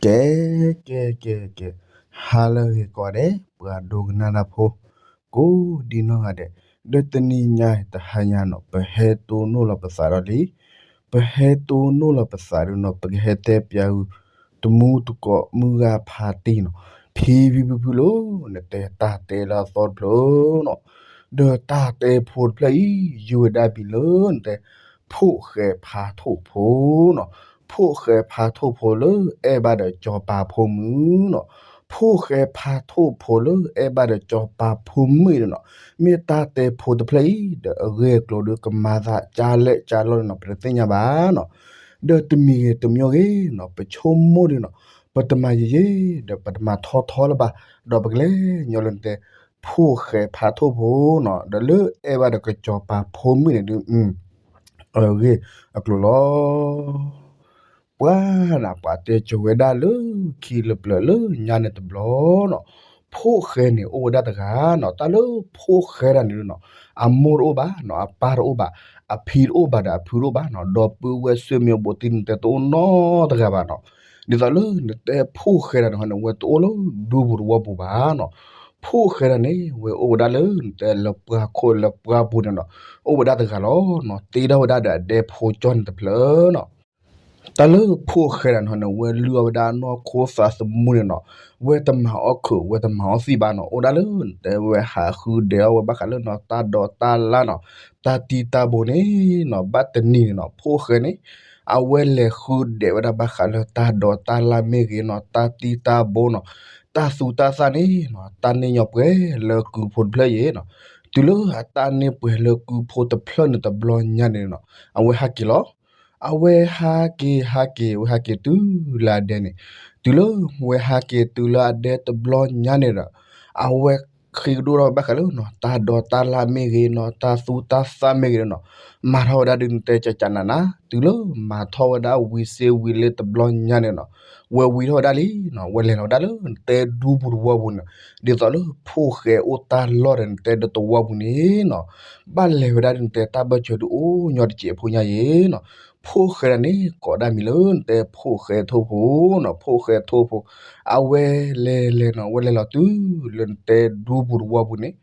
ကဲ ကဲ ကဲ ကဲ, ဟါလၢအဂ့ၤကိးဂၤဒဲး ပှၤဒိကနၣ်တၢ်ဖိ ကိးဒံနီၢ်ဂၤဒဲး, ဒီးတနံၤညါတဟါညါနီၤ ပဟဲတိၢ်နီၣ်လီၤပသးဒီးလံ, ပဟဲတိၢ်နီၣ်လီၤပသးဒီးနီၤ ပကဟဲတဲပၠးအု တမူတကိးမုၢ်ဂၤဖးတံၢ်နီၤ, ဖံဖံဖုဖုလၢ နတဲတၢ်တဲလၢအသီတဖျၢၣ်နီၤ, ဒီးတၢ်တဲဖိတဖျၢၣ်အံၤ ယုၢ်ဝဲဒၣ်ဘံၤလၢနတဲ ဖိၣ်ဃဲဖးထိၣ်ဖိနီၤ, ဖိၣ်ဃဲဖးထိၣ်ဖိလၢ အဲၣ်ဘၣ်ဒီးစီၤပၤဖိမုၣ်နီၤ, ဖိၣ်ဃဲဖးထိၣ်ဖိလၢ အဲၣ်ဘၣ်ဒီးစီၤပၤဖိမုၣ်န့ၣ်နီၤ, မ့ၢ်တၢ်တဲဖိတဖျၢၣ်အံၤ ဒီးအဂ့ၢ်အကျိၤဒီးကမၤသးကၢလဲၣ်ကၢလီၢ်န့ၣ်နီၤ ပတသ့ၣ်ညါဘၣ်နီၤ, ဒီးတမံၤဂ့ၤတမံၤဂ့ၤနီၤ ပဆိကမိၣ်ဒီးနီၤ ပတမၤယံာ်ယံာ် ဒီးပတမၤထီထီလၢၤဘၣ်, ဒီးပကလဲၤညီလၢနတဲ ဖိၣ်ဃဲဖးထိၣ်ဖိနီၤ ဒီးလၢအဲၣ်ဘၣ်ဒီးကစီၤပၤဖိမုၣ်န့ၣ်ဒုး အဂ့ၢ်အကျိၤလီၤ. ပှၤနၤ ပှၤတဲကိၤဝဲဒၣ်လၢခံလၢပျၢၤလၢညါန့ၣ်တဘျီနီၤ, ဖိၣ်ဃဲန့ၣ်အိၣ်ဝဲဒၣ်တဂၤနီၤ, တၢ်လၢဖိၣ်ဃဲတဂၤန့ၣ်နီၤ, အမိၢ်တအိၣ်ဘၣ်နီၤ, အပၢ်တအိၣ်ဘၣ်, အဖံတအိၣ်ဘၣ်ဒီးအဖုတအိၣ်ဘၣ်နီၤ, ဒီပုၢ်ဝဲၢ်ဆွေမျိုးဘိးသံနတဲတအိၣ်နီတဂၤဘၣ်နီၤ, ဒ်သိးလၢနတဲဖိၣ်ဃဲတဂၤန့ၣ်န့ၣ် ဝဲတအိၣ်လၢဒူပူၤတဝီပူၤဘၣ်နီၤ, ဖိၣ်ဃဲတဂၤန့ၣ် ဝဲအိၣ်ဝဲဒၣ်လၢနတဲလၢပှၤခိၣ်လၢပှၤပူၤန့ၣ်နီၤ, အိၣ်ဝဲဒၣ်တဂၤလီၤနီၤ, တ့ထီၣ်ဝဲဒၣ်ဒီးအဒဲဖိကၠီန့ၣ်တဖျၢၣ်နီၤ တၢ်လၢဖိၣ်ဃဲတဂၤန့ၣ်န့ၣ် ဝဲလုၢ်အီၣ်ဝဲဒၣ်နီၢ်ခိသးသမူန့ၣ်နီၤ, ဝဲတမၤအီၣ်ခုး ဝဲတမၤအီၣ်သံၣ်ဘၣ်နီၤ, အိၣ်ဒၣ်လၢနတဲဝဲဟးဃုဒဲးအီၣ်ဝဲဘၣ်ဃးလၢနီၤ တၢ်ဒိးတၢ်လၢ်နီၤ, တၢ်တံၢ်တၢ်ဘိန့ၣ်နီၤ, ဘၣ်တနံၤန့ၣ်နီၤ ဖိၣ်ဃဲန့ၣ် အဝဲလဲၤဃုဒဲးဝဲဒၣ်ဘၣ်ဃးလၢတၢ်ဒိးတၢ်လၢ်မ့ၢ်ဂ့ၤနီၤ, တၢ်တံၢ်တၢ်ဘိနီၤ, တၢ်သူတၢ်သၣ်န့ၣ်နီၤ, တၢ်န့ၢ်ညီပှဲၤလၢကုဖိတဖျၢၣ်အံၤနီၤ, တုၤလၢအတၢ်န့ၢ်ပှဲၤလၢကုဖိတဖျၢၣ်န့ၣ်တဘျီညါန့ၣ်နီၤ, အဝဲဟးက့ၤလီၤ. အဝဲဟးက့ၤဟးက့ၤ အဝဲဟးက့ၤတုၤလၢအဒဲန့ၣ်, တုၤလၢဝဲဟးက့ၤတုၤလၢအဒဲတဘျီညါန့ၣ်ဒီး, အဝဲခံကဒိၣ်ထီၣ်ဝဲဘၣ်ဃးလၢနီၤ တၢ်ဒိးတၢ်လၢ်မ့ၢ်ဂ့ၤနီၤ, တၢ်သူတၢ်သၣ်မ့ၢ်ဂ့ၤနီၤ, မၤထီၣ်ဝဲဒၣ်ဒုးနတဲကကနးနး, တုၤလၢမၤထီၣ်ဝဲဒၣ်ဝံၤစ့ဝံၤလၢတဘျီညါန့ၣ်နီၤ, ဝဲဝံၤထီၣ်ဝဲဒၣ်လံနီၤ, ဝဲလဲၤလီၤဝဲဒၣ်လၢနတဲဒူပူၤတဝီပူၤန့ၣ်, ဒ်သိးလၢဖိၣ်ဃဲအိၣ်တၢ်လီၢ်ဒီးနတဲဒူတဝီပူၤန့ၣ်နီၤ, ဘၣ်လဲၤဝဲဒၣ်ဒုးနတဲတၢ်ဘၢၣ်စၢၤဒုးအိၣ်ညီတစဲးဖိညါအံၤနီၤ, ဖိၣ်ဃဲဒၣ်န့ၣ် ကိးဒၣ်မံၤလၢနတဲဖိၣ်ဃဲထိၣ်ဖိ, အဝဲလဲၤလဲၤနီၤ, ဝဲလဲၤလီၤတုၤလၢနတဲဒူပူၤတဝီပူၤန့ၣ်,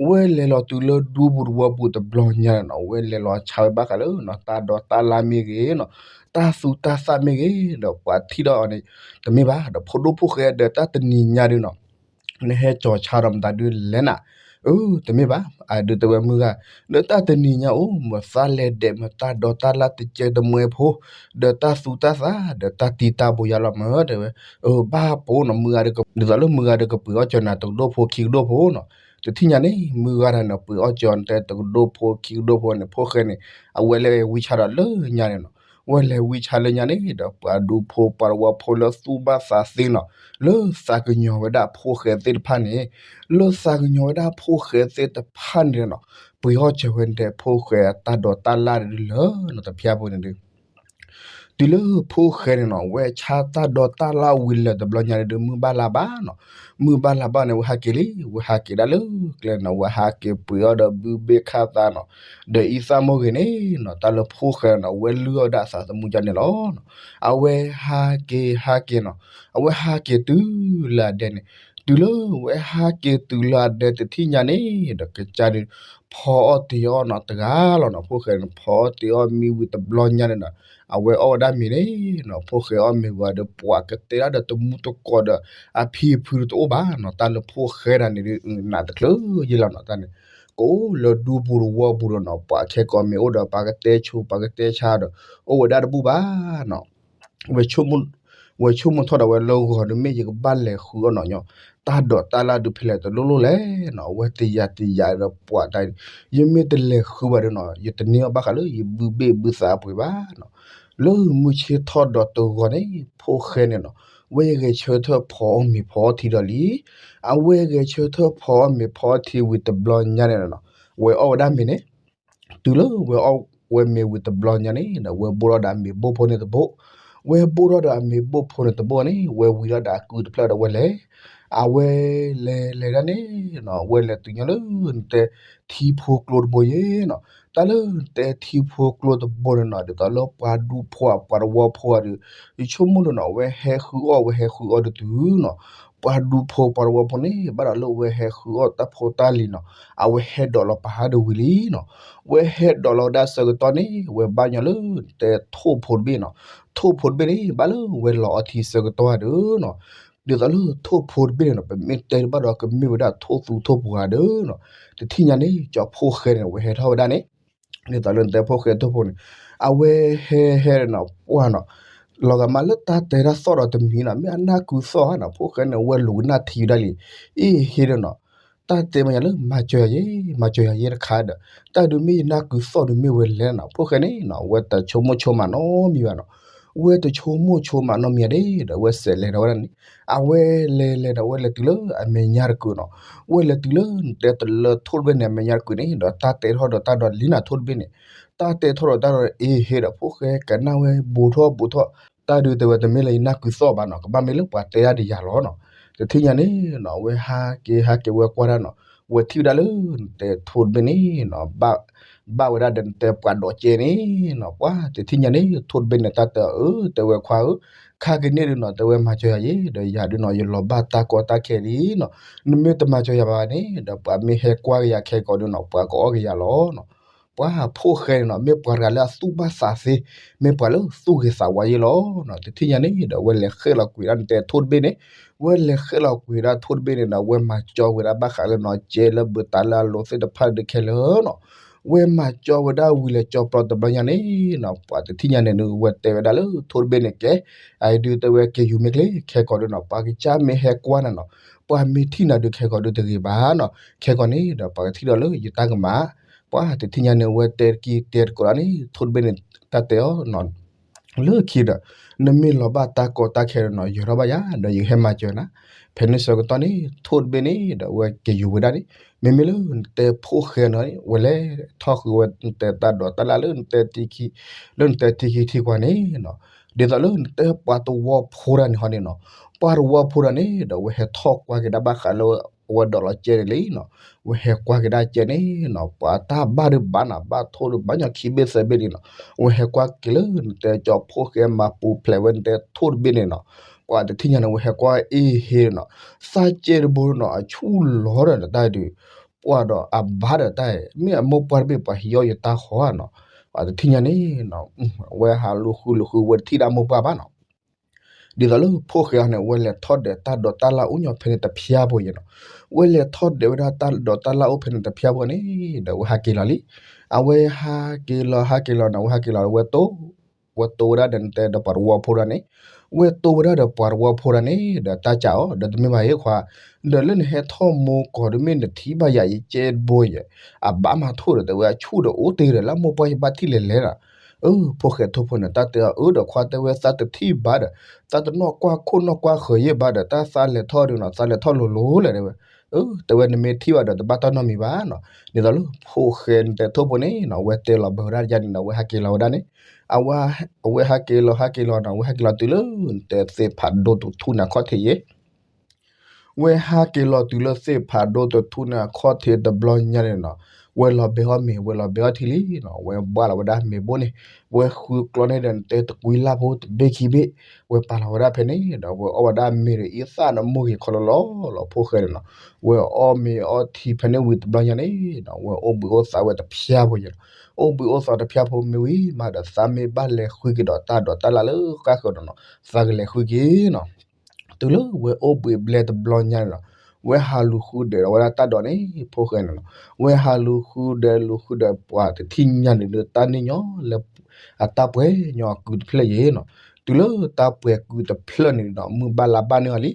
ဝဲလဲၤလီၤတုၤလၢဒူပူၤတဝီပူၤတဘျီညါန့ၣ်နီၤ, ဝဲလဲၤလီၤဆါဝဲဘၣ်ဃးလၢနီၤ တၢ်ဒိးတၢ်လၢ်မ့ၢ်ဂ့ၤနီၤ, တၢ်သူတၢ်သၣ်မ့ၢ်ဂ့ၤဒီး ပှၤထံၣ်ဒီးအီၤန့ၣ် တမ့ၢ်ဘၣ်ဒီး ဖိဒိၣ်ဖိၣ်ဃဲဒီးတၢ်တနံၤညါဒုးနီၤ နဟဲကၠီၤဆါဒီးမတၤဒုးလဲၣ်နၤ, အၢ တမ့ၢ်ဘၣ်, အဒုးတဲဝဲမုၢ်ဂၤ, ဒီးတၢ်တနံၤညါအိၣ် မတၤလဲၤဒဲးမတၤဒိးတၢ်လၢ်တကဲတမှဲဖိ, ဒီးတၢ်သူတၢ်သၣ် ဒီးတၢ်တံၢ်တၢ်ဘိယါလီၤမၢတဲဝဲ, အၢ ဘၣ်ပိနီၤ မုၢ်ဂၤဒုးက ဒ်သိးလၢမုၢ်ဂၤဒုးကပှ့ၤအီၣ်ကၠီၤနၤတကဒိၣ်ဖိခံကဒိၣ်ဖိနီၤ, တထံၣ်ညါန့ၣ် မုၢ်ဂၤတဂၤန့ၣ် ပှ့ၤအီၣ်ကၠီၤနတဲတကဒိၣ်ဖိခံကဒိၣ်ဖိန့ၣ် ဖိၣ်ဃဲန့ၣ် အဝဲလဲၤဝံဆါဒီးလၢညါန့ၣ်နီၤ, ဝဲလဲၤဝံဆါလၢညါန့ၣ်ဒီး ပှၤဒူဖိပှၤတဝီဖိလၢသူၣ်ဘၣ်သးသ့နီၤ, လၢသးကညီၤဝဲဒၣ်ဖိၣ်ဃဲသ့ၣ်တဖၣ်န့ၣ်, လၢသးကညီၤဝဲဒၣ်ဖိၣ်ဃဲသ့ၣ်တဖၣ်န့ၣ်နီၤ, ပှ့ၤအီၣ်ကၠီၤဝဲဒၣ်ဖိၣ်ဃဲအတၢ်ဒိးတၢ်လၢ်ဒုးလၢနီၤ တဖျါဖိန့ၣ်ဒုး တုၤလၢဖိၣ်ဃဲန့ၣ်နီၤ ဝဲဆါတၢ်ဒိးတၢ်လၢ်ဝံၤလၢာ်တဘျီညါန့ၣ်ဒုး မုၢ်ဘၣ်လါဘၣ်နီၤ, မုၢ်ဘၣ်လါဘၣ်န့ၣ် ဝဲဟးက့ၤလံ, ဝဲဟးက့ၤဒၣ်လၢကျဲနီၤ, ဝဲဟးက့ၤပှ့ၤအီၣ်ဒီးဘုဘ့ၣ်ခၣ်သးနီၤ, ဒီးအံသၣ်မိၢ်ဂ့ၤန့ၣ်နီၤ, တၢ်လၢဖိၣ်ဃဲနီၤ ဝဲလုၢ်အီၣ်ဝဲဒၣ်အသးသမူကၠီန့ၣ်လီၤ. အဝဲဟးက့ၤဟးက့ၤနီၤ, အဝဲဟးက့ၤတုၤလၢအဒဲန့ၣ်, တုၤလၢဝဲဟးက့ၤတုၤလၢအဒဲတထံၣ်ညါန့ၣ်ဒီး ကစၢ်ဒုး ဖီအီၣ်တ့ၤအီၣ်နီၤတဂၤလီၤနီၤ, ဖိၣ်ဃဲန့ၣ် ဖီအီၣ်တ့ၤအီၣ်မံဝံၤတဘျီညါန့ၣ်နီၤ, အဝဲအီၣ်ဝဲဒၣ်မ့ၤန့ၣ်နီၤ, ဖိၣ်ဃဲအီၣ်မ့ၤဝံၤဒီး ပှၤကတဲဒၣ်ဒီးတမူတကိးဒီး အဖံအဖုတအိၣ်ဘၣ်နီၤ, တၢ်လၢဖိၣ်ဃဲတဂၤန့ၣ်ဒုး နးတချုးယံာ်လီၤနီၤ, တၢ်န့ၣ် ကအိၣ်လၢဒူပူၤတဝီပူၤဒီးနီၤ, ပှၤခဲကိးမ့ၢ်အိၣ်ဒီး ပှၤကတဲဆိ ပှၤကတဲဆါဒီး အိၣ်ဝဲဒၣ်တဘူၣ်ဘၣ်နီၤ ဝဲဆိကမိၣ်ထီၣ်ဒီးဝဲလၢဂီၤဒီး မ့ၢ်ယကဘၣ်လဲၤဃုအီၣ်နီၤညီ, တၢ်ဒိးတၢ်လၢ်ဒုးဖဲလဲၣ်တလိၣ်လိၣ်လဲၣ်နီၤ, အဝဲတယာ်တယာ်ဒီးပှၤတၢ်, ယမ့ၢ်တလဲၤဃုဘၣ်ဒီးနီၤ ယတန့ၢ်အီၣ်ဘၣ်ဃးလၢယဘုဘ့ၣ်ဘုသးအပှ့ၤဘၣ်နီၤ, လၢမုၢ်ဆ့ၣ်ထီၣ်ဒီးတဂီၤန့ၣ် ဖိၣ်ဃဲန့ၣ်နီၤ, ဝဲဂဲၤဆၢထၢၣ်ဖီအီၣ်မ့ၤဖီအီၣ်ထံဒီးလံ, အဝဲဂဲၤဆၢထၢၣ်ဖီအီၣ်မ့ၤဖီအီၣ်ထံဝံၤတဘျီညါန့ၣ်နီၤ, ဝဲအီၣ်ဝဲဒၣ်မ့ၤန့ၣ် တုၤလၢဝဲအီၣ်ဝဲမ့ၤဝံၤတဘျီညါန့ၣ်ဒီး ဝဲဘိၣ်ထီၣ်ဒီးအမ့ၤဘိၣ်ဖိန့ၣ်တဘိၣ်, ဝဲဘိၣ်ထီၣ်ဒီးအမ့ၤဘိၣ်ဖိန့ၣ်တဘိၣ်န့ၣ် ဝဲဝံၤထီၣ်ဒီးအကုတဖျၢၣ်ဒီးဝဲလဲၤ အဝဲလဲၤလဲၤဒၣ်န့ၣ်နီၤ အဝဲလဲၤတုၤညီလၢ နတဲထံဖိကျိတဘိယဲနီၤ. တၢ်လၢနတဲထံဖိကျိတဘိန့ၣ်နီၤ ဒ်သိးလၢပှၤဒူဖိ ပှၤတဝီဖိဒီး ယဆိကမိၣ်ဒ်နီၤ အဝဲဟဲဃုအီၣ် အဝဲဟဲဃုအီၣ်ဒုးတုၤနီၤ. ပှၤဒူဖိ ပှၤတဝီဖိန့ၣ် ဘၣ်ဒီးလၢအဝဲဟဲဃုအီၣ်တၢ်ဖိတၢ်လံၤနီၤ အဝဲဟဲဒိးလီၤပာ်ဟးဒီးဝံၤလံနီၤ. အဝဲဟဲဒိးလီၤဝဲဒၣ်ဆၢကတီၢ်န့ၣ် အဝဲဘၣ်ညီလၢ နတဲထိၣ်ဖိတဘ့ၣ်နီၤ. ထိၣ်ဖိတဘ့ၣ်န့ၣ် ဘၣ်လၢဝဲလီၤအီထံဆၢကတီၢ်ဧါဒီးနီၤ ဒ်သိးလၢထိၣ်ဖိတဘ့ၣ်န့ၣ်နီၤ ပမ့ၢ်တဲတဘၣ်ဒီး ကမ့ၢ်ဝဲဒၣ်ထိၣ်သူထိၣ်ပှၤဧါဒီးနီၤ. တထံၣ်ညါန့ၣ် ကၠီဖှိၣ်ဃဲန့ၣ် အဝဲဟဲထီၣ်ဝဲဒၣ်န့ၣ် ဒ်သိးလၢနတဲဖှိၣ်ဃဲထိၣ်ဖိန့ၣ် အဝဲဟဲဟဲဒီးနီၤ ပှၢ်နီၤ လီၤဂာ်မးလၢတၢ်တဲတၢ်သီၣ်ဒီးတမံၤနီၤ မ့ၢ်အနၢ်ကုသီၣ်ဧါနီၤ ဖှိၣ်ဃဲန့ၣ် အဝဲလူၤကနၣ်ထံဝဲဒၣ်လံ အ့ၣ်ဟ့ဒီးနီၤ တၢ်တဲမ့ၢ်ညါလၢ မၤစၢၤယၤယဲ မၤစၢၤယၤယဲတခါဒီး တၢ်ဒုးမ့ၢ်ယနၢ်ကုသီၣ်ဒုးမ့ၢ်ဝဲလဲၣ်နီၤ ဖှိၣ်ဃဲန့ၣ်နီၤ အဝဲတဆိကမိၣ်ဆိကမးနီတမံၤဘၣ်နီၤ အဝဲတဆိကမိၣ်ဆိကမးနီတမံၤဧါဒဲးဒီး အဝဲစဲးလဲၤဒီးဝဲဒၣ်န့ၣ် အဝဲလဲၤလဲၤဒီး အဝဲလဲၤတုၤလၢအမဲာ်ညါတကုာ်နီၤ အဝဲလဲၤတုၤလၢနတဲတလၢထိၣ်တဘ့ၣ်န့ၣ် အမဲာ်ညါတကုာ်န့ၣ်ဒီး တၢ်တဲထီၣ်ဒီးတၢ်ဒီးလံနၤထိၣ်တဘ့ၣ်န့ၣ် တၢ်တဲထီၣ်ဒီးတၢ်ဒီးအ့ၣ်ဟ့ဒီး ဖှိၣ်ဃဲကနၣ်ဝဲဘူးထီၣ်ဘူးထီၣ် တၢ်ဒုးတဲဝဲတမ့ၢ်လၢယနၢ်ကုသီၣ်ဘၣ်နီၤ ကဘၣ်မ့ၢ်လၢပှၤတဲဒၣ်ဒီးယၤလီၤနီၤ တထံၣ်ညါန့ၣ်နီၤ အဝဲဟးက့ၤဟးက့ၤဝဲကွၢ်ဒၣ်နီၤ ဝဲထံၣ်ဝဲဒၣ်လၢနတဲထိၣ်တဘ့ၣ်န့ၣ်နီၤ ဘၣ်ဝဲဒၣ်ဒီးနတဲပှၤဒိးကဲန့ၣ်နီၤ ပှၢ်တထံၣ်ညါန့ၣ် ထိၣ်တဘ့ၣ်န့ၣ် တၢ်တဲအီၤ အၢ တဲဝဲခွါဧၢ ခါက့ၤန့ၣ်ဒုးနီၤ တဲဝဲမၤစၢၤယၤယဲ ဒီးယၤဒုးနီၤ ယလီၤဘၣ်တၢ်ကီတၢ်ခဲလံနီၤ နမ့ၢ်တမၤစၢၤယၤဘၣ်န့ၣ် ဒီးပှၤမ့ၢ်ဟဲကွၢ်က့ၤယၤခဲကိာ်ဒုးနီၤ ပှၤကအီၣ်က့ၤယၤလီၤနီၤ ပှၤဖှိၣ်ဃဲန့ၣ်နီၤ မ့ၢ်ပှၤတဂၤလၢအသူၣ်ဘၣ်သးသ့ မ့ၢ်ပှၤလၢသူၣ်ဂ့ၤသးဝါယဲလီၤနီၤ တထံၣ်ညါန့ၣ်ဒီး အဝဲလဲၤဃဲၣ်လီၤကွံာ်ဒၣ်နတဲထိၣ်တဘ့ၣ်န့ၣ် အဝဲလဲၤဃဲၣ်လီၤကွံာ်ဒၣ်ထိၣ်တဘ့ၣ်န့ၣ်ဒီး အဝဲမၤကၠီဝဲဒၣ်ဘၣ်ဃးလၢနီၤကဲလၢဘုးတၢ်လၢအလိၤသ့ၣ်တဖၣ်ဒုးခဲလၢာ်နီၤ အဝဲမၤကၠီဝဲဒၣ်ဝံၤလဲၤကၠီပျီတဘျီညါန့ၣ်နီၤ ပှၤတထံၣ်ညါန့ၣ်ဒုး အဝဲတဲဝဲဒၣ်လၢထိၣ်တဘ့ၣ်န့ၣ်ကဲ အအံၤဒုးတဲဝဲက့ၤယူၤမ့ၢ်ချ့ခဲကိာ်ဒုးနီၤ ပှၤကစၢ်မ့ၢ်ဟဲကွၢ်နၤနီၤ ပှၤမ့ၢ်ထံၣ်နၤဒုးခဲကိာ်ဒုးတဂ့ၤဘၣ်နီၤ ခဲကိာ်န့ၣ်ဒီးပှၤကထံၣ်ဒီးလၢယတၢ်ကမၣ် ပှၤတထံၣ်ညါန့ၣ် အဝဲတဲတကံၢ်တဲတကိးဒၣ်န့ၣ် ထိၣ်တဘ့ၣ်န့ၣ် တၢ်တဲအီၤနီၤ လၢခံဒီး နမ့ၢ်လီၤဘၣ်တၢ်ကီတၢ်ခဲဒီးနီၤ ယၢၤထီၣ်ဘၣ်ယၤ ဒီးယကဟဲမၤစၢၤနၤ ဖဲန့ၣ်ဆၢကတီၢ်န့ၣ် ထိၣ်တဘ့ၣ်န့ၣ်ဒီး အဝဲက့ၤယူၤဝဲဒၣ်န့ၣ် မ့မ့ၢ်လၢနတဲဖိၣ်ဃဲနီၤ ဝဲလဲၤထီၣ်ဃုဝဲနတဲတၢ်ဒိးတၢ်လၢ်လၢနတဲထံခံ လၢနတဲထံခံထံကွၢ်န့ၣ်နီၤ ဒ်သိးလၢနတဲပှၤတဝီဖိတဂၤန့ၣ်ဟီန့ၣ်နီၤ ပှၤတဝီဖိတဂၤန့ၣ်ဒီး အဝဲဟဲထီၣ်ကွၢ်က့ၤဒၣ်ဘၣ်ဃးလၢ အဝဲဒိးလီၤကဲန့ၣ်လံနီၤ အဝဲဟဲကွၢ်က့ၤဒၣ်ကဲန့ၣ်နီၤ ပှၤတၢ်ဘၣ်ဒုးဘၣ်နၤ ဘၣ်ထိၣ်ဒုးဘၣ်ညီခံဘ့ၣ်သၢဘ့ၣ်လံနီၤ အဝဲဟဲကွၢ်က့ၤလၢနတဲကၠီဖှိၣ်ဃဲမၤပူၤဖျဲးဝဲနတဲထိၣ်တဘ့ၣ်န့ၣ်နီၤ ပှၤတထံၣ်ညါန့ၣ် အဝဲဟဲကွၢ်အ့ၣ်ဟ့နီၤ သၣ်ကဲတဘိနီၤ အဆူၣ်လီၤဒီးတၢ်ဒုး ပှၤဒီးအဘၣ်ဒီးတၢ် မ့ၢ်အမိၢ်ပှၢ်တဘ့ၣ်ပှၤဟံးအီၣ်ယတၢ်ဃီနီၤ ပှၤတထံၣ်ညါန့ၣ်နီၤ အဝဲဟးလူၤဃုလူၤဃု အဝဲတထံၣ်ဒၣ်မိၢ်ပှၢ်ဘၣ်နီၤ ဒ်သိးလၢဖိၣ်ဃဲအီၤန့ၣ် အဝဲလဲၤထီၣ်ဒဲးတၢ်ဒိးတၢ်လၢ်အိၣ်ညီဖဲန့ၣ်တဖျၢၣ်ဖိယဲနီၤ အဝဲလဲၤထီၣ်ဒဲးဝဲဒၣ်တၢ်ဒိးတၢ်လၢ်အိၣ်ဖဲန့ၣ်တဖျၢၣ်ဖိန့ၣ် ဒီးအဝဲဟးက့ၤလီၤ ဟးက့ၤလီၤ ဟးက့ၤလီၤ ဟးက့ၤလီၤန့ၣ် အဝဲဟးက့ၤလီၤ အဝဲတိ ဝဲတိဝဲဒၣ်ဒီးနတဲဒီးပှၤတဝီဖိတဂၤန့ၣ် ဝဲတိဝဲဒၣ်ဒီးပှၤတဝီဖိတဂၤန့ၣ် ဒီးတၢ်ကးအီၤ ဒီးတမ့ၢ်ဘၣ်အံၤခွါ ဒီးလၢနဟဲထီၣ်မိၢ်ကီၢ်ဒုးမ့ၢ်နထံၣ်ဘၣ်ယၤအံၤကဲတဘိယဲ အဘၣ်မၤထိၣ်ဒီးတဲဝဲအဆူၣ်ဒီးအိၣ်တ့ၢ်ဒီးလၢမိၢ်ပှၢ်ယဘၣ်ထံၣ်လဲၤလဲၤဒီး အၢ ဖိၣ်ဃဲထိၣ်ဖိန့ၣ် တၢ်တဲအီၤအၢဒီးခွါတဲဝဲသးတထံၣ်ဘၣ်ဒီး သးတနီၣ်ကွၢ်ခိၣ်နီၣ်ကွၢ်ဃၢၤယဲၢ်ဘၣ်ဒီး တၢ်သးလဲၤထီၣ်ဒုးနီၤ သးလဲၤထီၣ်လိၤလိၤလဲၣ်တဲဝဲ အၢ တဲဝဲနမ့ၢ်ထံၣ်ဘၣ်ဒီးတဘၣ်တၢ်နီတမံၤဘၣ်နီၤ ဒ်သိးလၢဖိၣ်ဃဲနတဲထိၣ်ဖိန့ၣ်နီၤ အဝဲတဲလီၤဘၢဝဲဒၣ်ယါန့ၣ်ဒီး အဝဲဟးက့ၤလီၤဝဲဒၣ်န့ၣ် အဝဲဟးက့ၤလီၤဟးက့ၤလီၤနီၤ အဝဲဟးက့ၤလီၤတုၤလၢ နတဲသ့ၣ်ဖးဒိၣ်တထူၣ်န့ၣ်အခီၣ်ထံးယဲၢ် ဝဲဟးက့ၤလီၤတုၤလၢသ့ၣ်ဖးဒိၣ်တထူၣ်န့ၣ်အခီၣ်ထံးတဘျီညါန့ၣ်နီၤ ဝဲလီၤဘဲအီၣ်မ့ၤ ဝဲလီၤဘဲအီၣ်ထံလံနီၤ ဝဲဘှၣ်လီၤဝဲဒၣ်မ့ၤဘိၣ်န့ၣ် ဝဲဃုကျီန့ၣ်ဒီးနတဲတကွံလၢ်ဖိတဘ့ၣ်ခံဘ့ၣ် ဝဲပာ်လီၤဝဲဒၣ်ဖဲန့ၣ်ဒီး ဝဲအီၣ်ဝဲဒၣ်မ့ၤဒီးအံသၣ်နမိၢ်ဂ့ၤခီလီၤလီၤလီၤ ဖိၣ်ဃဲန့ၣ်နီၤ ဝဲအီၣ်မ့ၤအီထံဖဲန့ၣ်ဝံၤတဘျီညါန့ၣ်နီၤ ဝဲအိၣ်ဘှံးအိၣ်သါဝဲတဖျၢၣ်ဖိယဲၢ်နီၤ အိၣ်ဘှံးအိၣ်သါတဖျၢၣ်ဖိမ့ၢ်ဝံၤမးဒီး သးမ့ၢ်ဘၣ်လဲၤဃုက့ၤဒီးတၢ်ဒိးတၢ်လၢ်လၢဃၣ်ဃၢၤဒီးနီၤ သးကလဲၤဃုက့ၤနီၤ တုၤလၢဝဲအိၣ်ဘှံးဘျဲၣ်တဘျီညါန့ၣ်နီၤ ဝဲဟးလူၤဃုဒဲးဒီးဝဲဒၣ်တၢ်ဒိးန့ၣ် ဖိၣ်ဃဲန့ၣ်နီၤ ဝဲဟးလူၤဃုဒဲးလူၤဃုဒဲးပှၤတထံၣ်ညါန့ၣ်ဒီး တၢ်န့ၣ်ညီလၢ အတၢ်ပှဲၤညီအကုတဖျၢၣ်ယဲၢ်နီၤ တုၤလၢတၢ်ပှဲၤကုတဖျၢၣ်န့ၣ်ဒီး မုၢ်ဘၣ်လါဘၣ်န့ၢ်အီၤလံ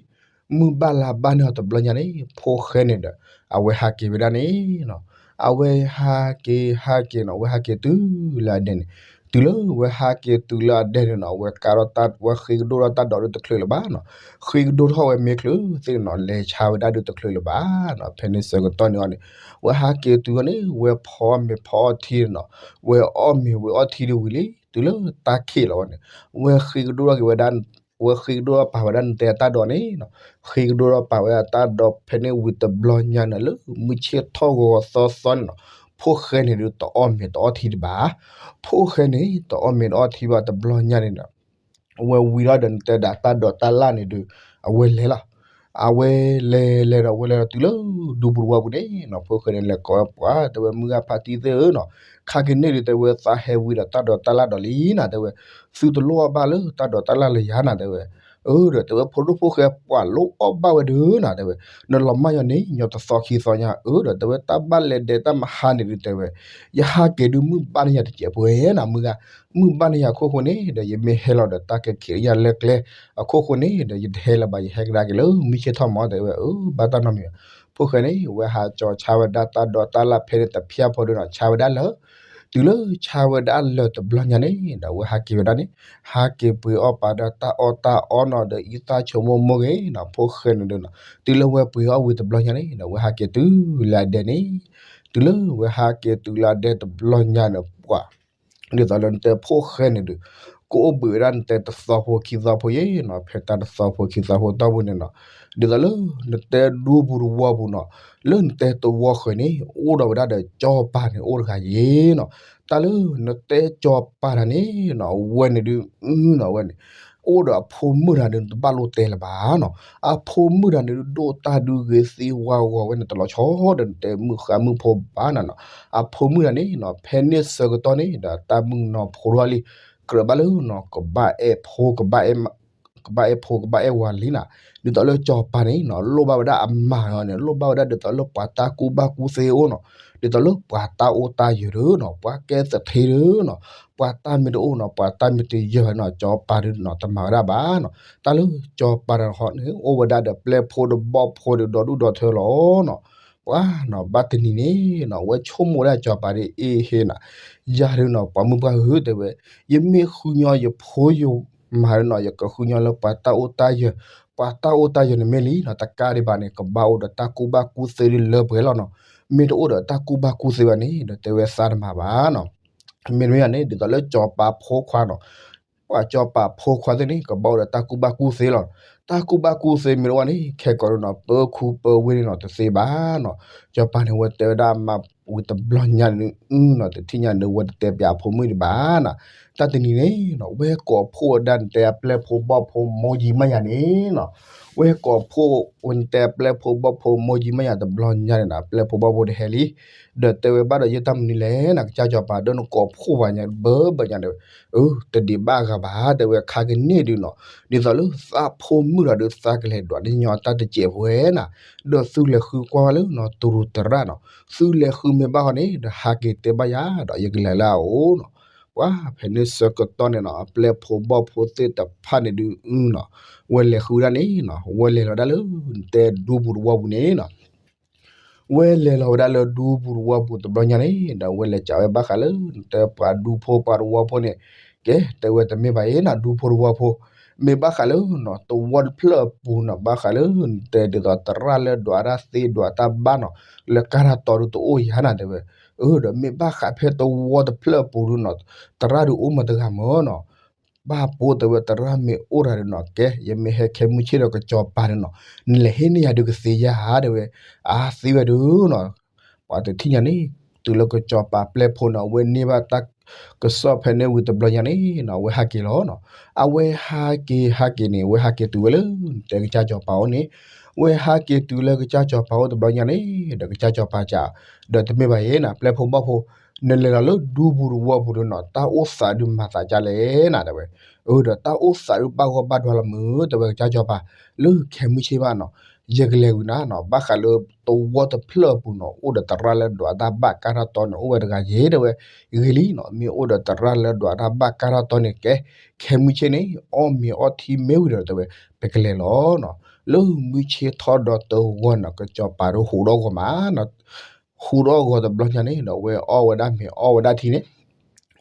မုၢ်ဘၣ်လါဘၣ်န့ၢ်အီၤတဘျီညါန့ၣ် ဖိၣ်ဃဲန့ၣ်ဒီး အဝဲဟးက့ၤဝဲဒၣ်န့ၣ်နီၤ အဝဲဟးက့ၤဟးက့ၤနီၤ အဝဲဟးက့ၤတုၤလၢအဒဲန့ၣ် တုၤလၢဝဲဟးက့ၤတုၤလၢအဒဲန့ၣ်နီၤ အဝဲကါထီၣ်တၢ် ဝဲဃ့ကဒိၣ်ထီၣ်တၢ်ဒိးဒုးတချုးလၢၤဘၣ်နီၤ ဃ့ကဒိၣ်ထီၣ်ဝဲမ့ၢ်ချုးသ့ၣ်န့ၣ်နီၤ လဲၤဆါဝဲဒၣ်ဒုးတချုးလၢၤဘၣ်နီၤ ဖဲန့ၣ်ဆၢကတီၢ်န့ၣ်အီၤန့ၣ် ဝဲဟးက့ၤတုၤအီၤန့ၣ် ဝဲဖီအီၣ်မ့ၤဖီအီၣ်ထံန့ၣ်နီၤ ဝဲအီၣ်မ့ၤဝဲအီၣ်ထံဒုးဝံၤလံ တုၤလၢတၢ်ခံးလီၤဝဲန့ၣ် ဝဲဃ့ကဒိၣ်ထီၣ်က့ၤဝဲဒၣ် အဝဲဃ့ကဒိၣ်ထီၣ်ပာ်ဝဲဒၣ်နတဲအတၢ်ဒိးန့ၣ်နီၤ, ဃ့ကဒိၣ်ထီၣ်ပာ်ဝဲဒၣ်တၢ်ဒိးဖဲန့ၣ်ဝံၤတဘျီညါန့ၣ် လၢမုၢ်ဆ့ၣ်ထီၣ်ဂီၤဂီၤသီသီန့ၣ်နီၤ, ဖိၣ်ဃဲန့ၣ်ဒုးတအီၣ်မ့ၤတအီထံဒံးဘၣ်, ဖိၣ်ဃဲန့ၣ် တအီၣ်မ့ၤတအီထံဘၣ်တဘျီညါန့ၣ်နီၤ အဝဲဝံၤထီၣ်ဒီးနတဲဒၣ်တၢ်ဒိးတၢ်လၣ်န့ၣ်ဒုး အဝဲလဲၤလီၤ. အဝဲလဲၤလဲၤဒီး အဝဲလဲၤဒီးတုၤလၢဒူပူၤတဝီပူၤန့ၣ်နီၤ, ဖိၣ်ဃဲန့ၣ်လဲၤကိးပှၤ တဲဝဲ မုၢ်ဂၤဖါတံၢ်သ့ၣ်ဧၢနီၤ, ခါကန့ၣ်ဒုး တဲဝဲ သးဟဲဝံၤဒီးတၢ်ဒိးတၢ်လၣ်ဒီးလံနၤ တဲဝဲ, သုတလိၣ်အီၣ်ဘၣ်လၢတၢ်ဒိးတၢ်လၣ်လၢယၤနၤ တဲဝဲ, အၢ ဒီးတဲဝဲ ဖိဒိၣ်ဖိၣ်ဃဲပှၤလိၣ်အီၣ်ဘၣ်ဝဲဒုးနၤ တဲဝဲ, နလီၤမၢ်ညီန့ၣ် ညီတသီခံသီညါ အၢ ဒီးတဲဝဲ တၢ်ဘၣ်လဲၤဒဲးတၢ်မဟါန့ၣ်ဒုး တဲဝဲ ယဟးက့ၤဒုးမုၢ်ဘၣ်န့ၢ်ယၤတစဲးပှဲၤနၤ မုၢ်ဂၤ, မုၢ်ဘၣ်န့ၢ်ယၤအခိၣ်ဃိန့ၣ်ဒီး ယမ့ၢ်ဟဲလီၤဒီးတၢ်ကဲခံးယၤလၢကျဲအခိၣ်ဃိန့ၣ်ဒီး ယတဟဲလၢၤဘၣ် ယဟဲကဒါက့ၤလၢမုၢ်ဆ့ၣ်ထီၣ်မး တဲဝဲ, အၢ ဘၣ်တၢ်နီတမံၤဘၣ်, ဖိၣ်ဃဲန့ၣ် ဝဲဟးကၠီၤဆါဝဲဒၣ်တၢ်ဒိးတၢ်လၣ်ဖဲန့ၣ်တဖၠၣ်ဖိဒုးနီၤ ဆါဝဲဒၣ်လၢ တုၤလၢဆါဝဲဒၣ်လၢၤတဘျီညါန့ၣ်ဒီး အဝဲဟးက့ၤဝဲဒၣ်န့ၣ် ဟးက့ၤပှ့ၤအီၣ်ပာ်ဒီးတၢ်အီၣ်တၢ်အီနီၤဒီး အံသၣ်ဆိကမိၣ်မိၢ်ဂ့ၤနီၤ ဖိၣ်ဃဲန့ၣ်ဒုးနီၤ, တုၤလၢဝဲပှ့ၤအီၣ်ဝံၤတဘျီညါန့ၣ်ဒီး ဝဲဟးက့ၤတုၤလၢအဒဲန့ၣ်, တုၤလၢဝဲဟးက့ၤတုၤလၢအဒဲတဘျီညါန့ၣ် ပှၤ ဒ်သိးလၢနတဲဖိၣ်ဃဲန့ၣ်ဒုး ကအိၣ်ဘှံးဝဲဒၣ်နတဲတသီဖိခံသီဖိယဲနီၤ, ဖဲတၢ်တသီဖိခံသီဖိတီၢ်ပူၤန့ၣ်နီၤ, ဒ်သိးလၢနတဲဒူပူၤတဝီပူၤနီၤ, လၢနတဲတဝီဃဲၤန့ၣ် အိၣ်ဒီးဝဲဒၣ်ဒီးကၠီၤပၤန့ၣ် အိၣ်တဂၤယဲနီၤ, တၢ်လၢနတဲကၠီၤပၤတၢ်န့ၣ်နီၤ အဝဲန့ၣ်ဒုး အဝဲန့ၣ် အိၣ်ဒီးအဖိမုၣ်တၢ်ဒုး နတဘၣ်လိၣ်တဲလၢၤဘၣ်နီၤ, အဖိမုၣ်တၢ်န့ၣ်ဒုး ဒိၣ်တၢ်ဒုးဂ့ၤသ့ဝါဂီၤဝဲန့ၣ် တလီၤဆီဒီးနတဲမုၣ်ဃါမုၣ်ဖိဘၣ်နၤနီၤ, အဖိမုၣ်တၢ်န့ၣ်နီၤ ဖဲန့ၣ်ဆၢကတီၢ်န့ၣ်ဒီး တၢ်မုၣ်ကနီၤဖိတဂၤလံ ကြၢးဘၣ်လၢနီၤ ကဘၣ်အဲၣ်ဖိ ကဘၣ်အဲၣ်ဖိ ကဘၣ်အဲၣ်ဝၤလံနၤ, ဒ်သိးလၢကၠီၤပၤန့ၣ်နီၤ လိၣ်ဘၣ်ဝဲဒၣ်အမါနီၤန့ၣ် လိၣ်ဘၣ်ဝဲဒၣ်ဒ်သိးလၢပှၤတၢ်ကူၣ်ဘၣ်ကူၣ်သ့အိၣ်နီၤ, ဒ်သိးလၢပှၤတၢ်အိၣ်တၢ်ယၢၤဒုးနီၤ ပှၤကဲသထ့ဒုးနီၤ, ပှၤတၢ်မ့ၢ်တအိၣ်နီၤ ပှၤတၢ်မ့ၢ်တယၢၤနီၤ ကၠီၤပၤဒုးနီၤ တမၤဝဲဒၣ်ဘၣ်နီၤ, တၢ်လၢကၠီၤပၤတၢ်ဃီန့ၣ် အိၣ်ဝဲဒၣ်ဒီးပျဲၢ်ဖိဒီးဘီၣ်ဖိဒီးဒီဒူၣ်ဒီထၢလီၤနီၤ, ပှၤနီၤ ဘၣ်တနံၤန့ၣ်နီၤ ဝဲဆိကမိၣ်ဝဲဒၣ်ကၠီၤပၤဒ်အံၤ ဟ့ၣ်နၤ ယၤဒုးနီၤ ပှၤမုၣ်ပှၢ်ဧၢ တဲဝဲ, ယမ့ၢ်ဃုညီယဖိယမါဒုးနီၤ ယကဃုညီလၢပှၤတၢ်အိၣ်တၢ်ယၢၤ, ပှၤတၢ်အိၣ်တၢ်ယၢၤန့ၣ်မ့ၢ်လံနီၤ တကးဒံးဘၣ်န့ၣ် ကဘၣ်အိၣ်ဒီးတၢ်ကူၣ်ဘၣ်ကူၣ်သ့ဒုးလၢပှဲၤလီၤနီၤ, မ့ၢ်တအိၣ်ဒီးတၢ်ကူၣ်ဘၣ်ကူၣ်သ့ဘၣ်န့ၣ်ဒီး တဲဝဲသးတမၤဘၣ်နီၤ မ့တမ့ၢ်န့ၣ် ဒ်သိးလၢကၠီၤပၤဖိခွါနီၤ, ပှၤကၠီၤပၤဖိခွါသ့ၣ်န့ၣ် ကဘၣ်အိၣ်ဒီးတၢ်ကူၣ်ဘၣ်ကူၣ်သ့လီၤ. တၢ်ကူၣ်ဘၣ်ကူၣ်သ့မ့ၢ်တအိၣ်ဘၣ်န့ၣ် ခဲကိာ်ဒုးနီၤ ပၢခူပၢဝ့ၢ်န့ၣ်နီၤ တသ့ဘၣ်နီၤ. ကၠီၤပၤန့ၣ် ဝဲတဲဝဲဒၣ်မါဝံၤတဘျီညါန့ၣ်နီၤ တထံၣ်ညါန့ၣ် ဝဲတတဲပၠးအဖိမုၣ်ဒံးဘၣ်နီၤ. တၢ်တနံၤန့ၣ်နီၤ ဝဲကိးဖှိၣ်ဝဲဒၣ်နတဲအပျဲၢ်ဖိဘီၣ်ဖိမိၢ်ယံၤမးယၤန့ၣ်နီၤ ဝဲကိးဖှိၣ်ဝဲနတဲအပျဲၢ်ဖိဘီၣ်ဖိမိၢ်ယံၤမးယၤတဘျီညါန့ၣ်နီၤ အပျဲၢ်ဖိဘီၣ်ဖိတဟဲလံ. ဒီးတဲဝဲဘၣ်ဒီးယတၢ်မနုၤလဲၣ်နီၤ ကစၢ်ကၠီၤပၤ ဒီးနကိးဖှိၣ်ပှၤညါဘၢဘၢညါဒီး အၢ တဒံးဘၣ်အဂၤဘၣ် တဲဝဲခါကန့ၣ်ဒုးနီၤ ဒ်သိးလၢသးဖိမုၣ်ဒီးဒုးသးကလဲၤဒွးန့ၢ်ညီတၢ်တစဲးပဝဲနီၤ ဒီးသုလဲၤဃုကွၢ်လၢနီၤ တရူးတရၣ်နီၤ သုလဲၤဃုမ့ၢ်ဘၣ်ဃီန့ၣ် ဒီးဟးက့ၤတဲဘၣ်ယၤဒီးယကလဲၤလၢအအိၣ်နီၤ. ပှၤဖဲန့ၣ်ဆၢကတီၢ်န့ၣ်နီၤ အပျဲၢ်ဖိဘီၣ်ဖိသ့ၣ်တဖၣ်န့ၣ်ဒုးနီၤ ဝဲလဲၤဃုဒၣ်န့ၣ်နီၤ ဝဲလဲၤလီၤဒၣ်လၢနတဲဒူပူၤတဝီပူၤန့ၣ်နီၤ ဝဲလဲၤလီၤဝဲဒၣ်လၢဒူပူၤတဝီပူၤတဘျီညါန့ၣ် ဒီးဝဲလဲၤကးဝဲဘၣ်ဃးလၢ နတဲပှၤဒူဖိပှၤတဝီဖိန့ၣ် ကဲ တဲဝဲတမ့ၢ်ဘၣ်အံၤနီၤ ဒူဖိတဝီဖိ မ့ၢ်ဘၣ်ဃးလၢနီၤ တဝီတဖျၢၣ်အပူၤနီၤ ဘၣ်ဃးလၢ နတဲဒ်သိးသရၣ်လၢဒွးတၢ်သ့ဒွးတၢ်ဘၣ်နီၤ လၢကါထီၣ်တီဒုးတအိၣ်ယၤနၤတဲဝဲ အၢ ဒီးမ့ၢ်ဘၣ်ဃးဖဲတဝီတဖျၢၣ်အပူၤဒုးနီၤ သရၣ်ဒုးအိၣ်မတဂၤမၢ်နီၤ ဘၣ်ပိာ်တဲဝဲ သရၣ်မ့ၢ်အိၣ်တဂၤဒီးနီၤ ကဲ ယမ့ၢ်ဟဲခဲမုၢ်ဆ့ၣ်ဒီးကစီၤပၤန့ၣ်နီၤ နလဲၤဟ့ၣ်န့ၢ်ယၤဒုးကသ့ယၤဧါ တဲဝဲ အါသ့ဝဲဒုးနီၤ ပှၤတထံၣ်ညါန့ၣ် တုၤလၢကစီၤပၤပျဲၢ်ဖိန့ၣ် အဝဲန့ၢ်ဘၣ်တၢ်ကစီၣ်ဖဲန့ၣ်ဝံၤတဘျီညါန့ၣ်နီၤ အဝဲဟးက့ၤလီၤနီၤ အဝဲဟးက့ၤဟးက့ၤန့ၣ် အဝဲဟးက့ၤတုၤဝဲလၢ တဲကစၢ်ကစီၤပၤအိၣ်န့ၣ် ဝဲဟးက့ၤတုၤလၢကစၢ်ကစီၤပၤအိၣ်တဘျီညါန့ၣ် ဒီးကစၢ်ကစီၤပၤစံး ဒီးတမ့ၢ်ဘၣ်အံၤနီၤ ပျဲၢ်ဖိဘီၣ်ဖိ နလဲၤလီၤလၢဒူပူၤတဝီပူၤဒုးနီၤ တၢ်အိၣ်သးဒုးမၤသးဒ်လဲၣ်နၤတဲဝဲ အၢ ဒီးတၢ်အိၣ်သးဒုးဘၣ်ဂီၢ်ဘၣ်ဒွါလီၤမုၢ် တဲဝဲကစၢ်ကစီၤပၤ လၢခဲမုၢ်ဆ့ၣ်ဘၣ်နီၤ ယကလဲၤဝံၤနၤနီၤ ဘၣ်ဃးလၢတဝီတဖျၢၣ်အပူၤနီၤ အိၣ်ဒီးသရၣ်လၢဒွးတၢ်ဘၣ်ကါထီၣ်တီန့ၣ် အိၣ်ဝဲတဂၤယဲတဲဝဲ ဂ့ၤလံနီၤ မ့ၢ်အိၣ်ဒီးသရၣ်လၢဒွးတၢ်ဘၣ်ကါထီၣ်တီန့ၣ် ကဲ ခဲမုၢ်ဆ့ၣ်န့ၣ်အီၣ်မ့ၤအီထံမ့ၢ်ဝံၤဒီးတဲဝဲ ပကလဲၤလီၤနီၤ လၢမုၢ်ဆ့ၣ်ထီၣ်ဒီးတဂီၤနီၤ ကစီၤပၤဒုးဟူးထီၣ်ဂီၤမးနီၤ ဟူးထီၣ်ဂီၤတဘျီညါန့ၣ်ဒီး ဝဲအီၣ်ဝဲဒၣ်မ့ၤအီၣ်ဝဲဒၣ်ထံန့ၣ်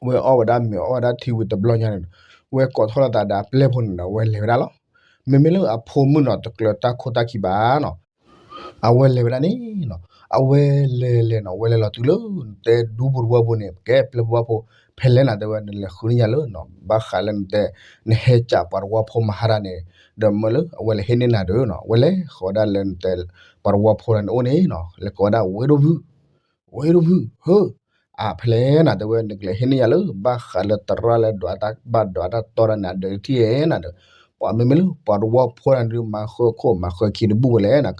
ဝဲအီၣ်ဝဲဒၣ်မ့ၤအီၣ်ဝဲဒၣ်ထံဝံၤတဘျီညါန့ၣ်ဒီး ဝဲကိးထီၣ်လီၤသးဒီးအပျဲၢ်ဖိန့ၣ်ဒီး ဝဲလဲၤဝဲဒၣ်လီၤ. မ့မ့ၢ်လၢအဖိမုၣ်နီၤ တကျၢၤတၢ်ခိၣ်တၢ်ခံဘၣ်နီၤ အဝဲလဲၤဝဲဒၣ်န့ၣ်နီၤ အဝဲလဲၤလဲၤနီၤ ဝဲလဲၤလီၤတုၤလၢ နတဲဒူပူၤတဝီပူၤန့ၣ် ကဲပျဲၢ်ဖိဘီၣ်ဖိ ဖဲလဲၣ်နၤတဲဝဲ နလဲၤဃုန့ၢ်ယၤလၢနီၤ ဘၣ်ဃးလၢနတဲ နဟဲကးပှၤတဝီဖိမဟါတၢ်န့ၣ် ဒီးမၢလၢအဝဲလဲၤဟ့ၣ်န့ၢ်နၤဒီးနီၤ အဝဲလဲၤဃီၤဒၣ်လၢနတဲ ပှၤတဝီဖိတဂၤန့ၣ်အိၣ်န့ၣ်နီၤ လဲၤကိးဝဲဒၣ်ဝ့ၢ်ဒိၣ်ဖု ဝ့ၢ်ဒိၣ်ဖု ဟၢ အဖဲလဲၣ်နၤတဲဝဲ နကလဲၤဟ့ၣ်န့ၢ်ယၤလၢ ဘၣ်ဃးလၢသရၣ်လၢဒွးတၢ်ဘၣ်ဒွးတၢ်တီတၢ်န့ၣ် အဒၢးတထံၣ်ဧဲနၤဒီး ပှၤမ့မ့ၢ်လၢပှၤတဝီဖိတဂၤန့ၣ်ဒုး မၤဃၢခိၣ်မၤဃၢခံတဘူၣ်ဝဲလဲၣ်နၤ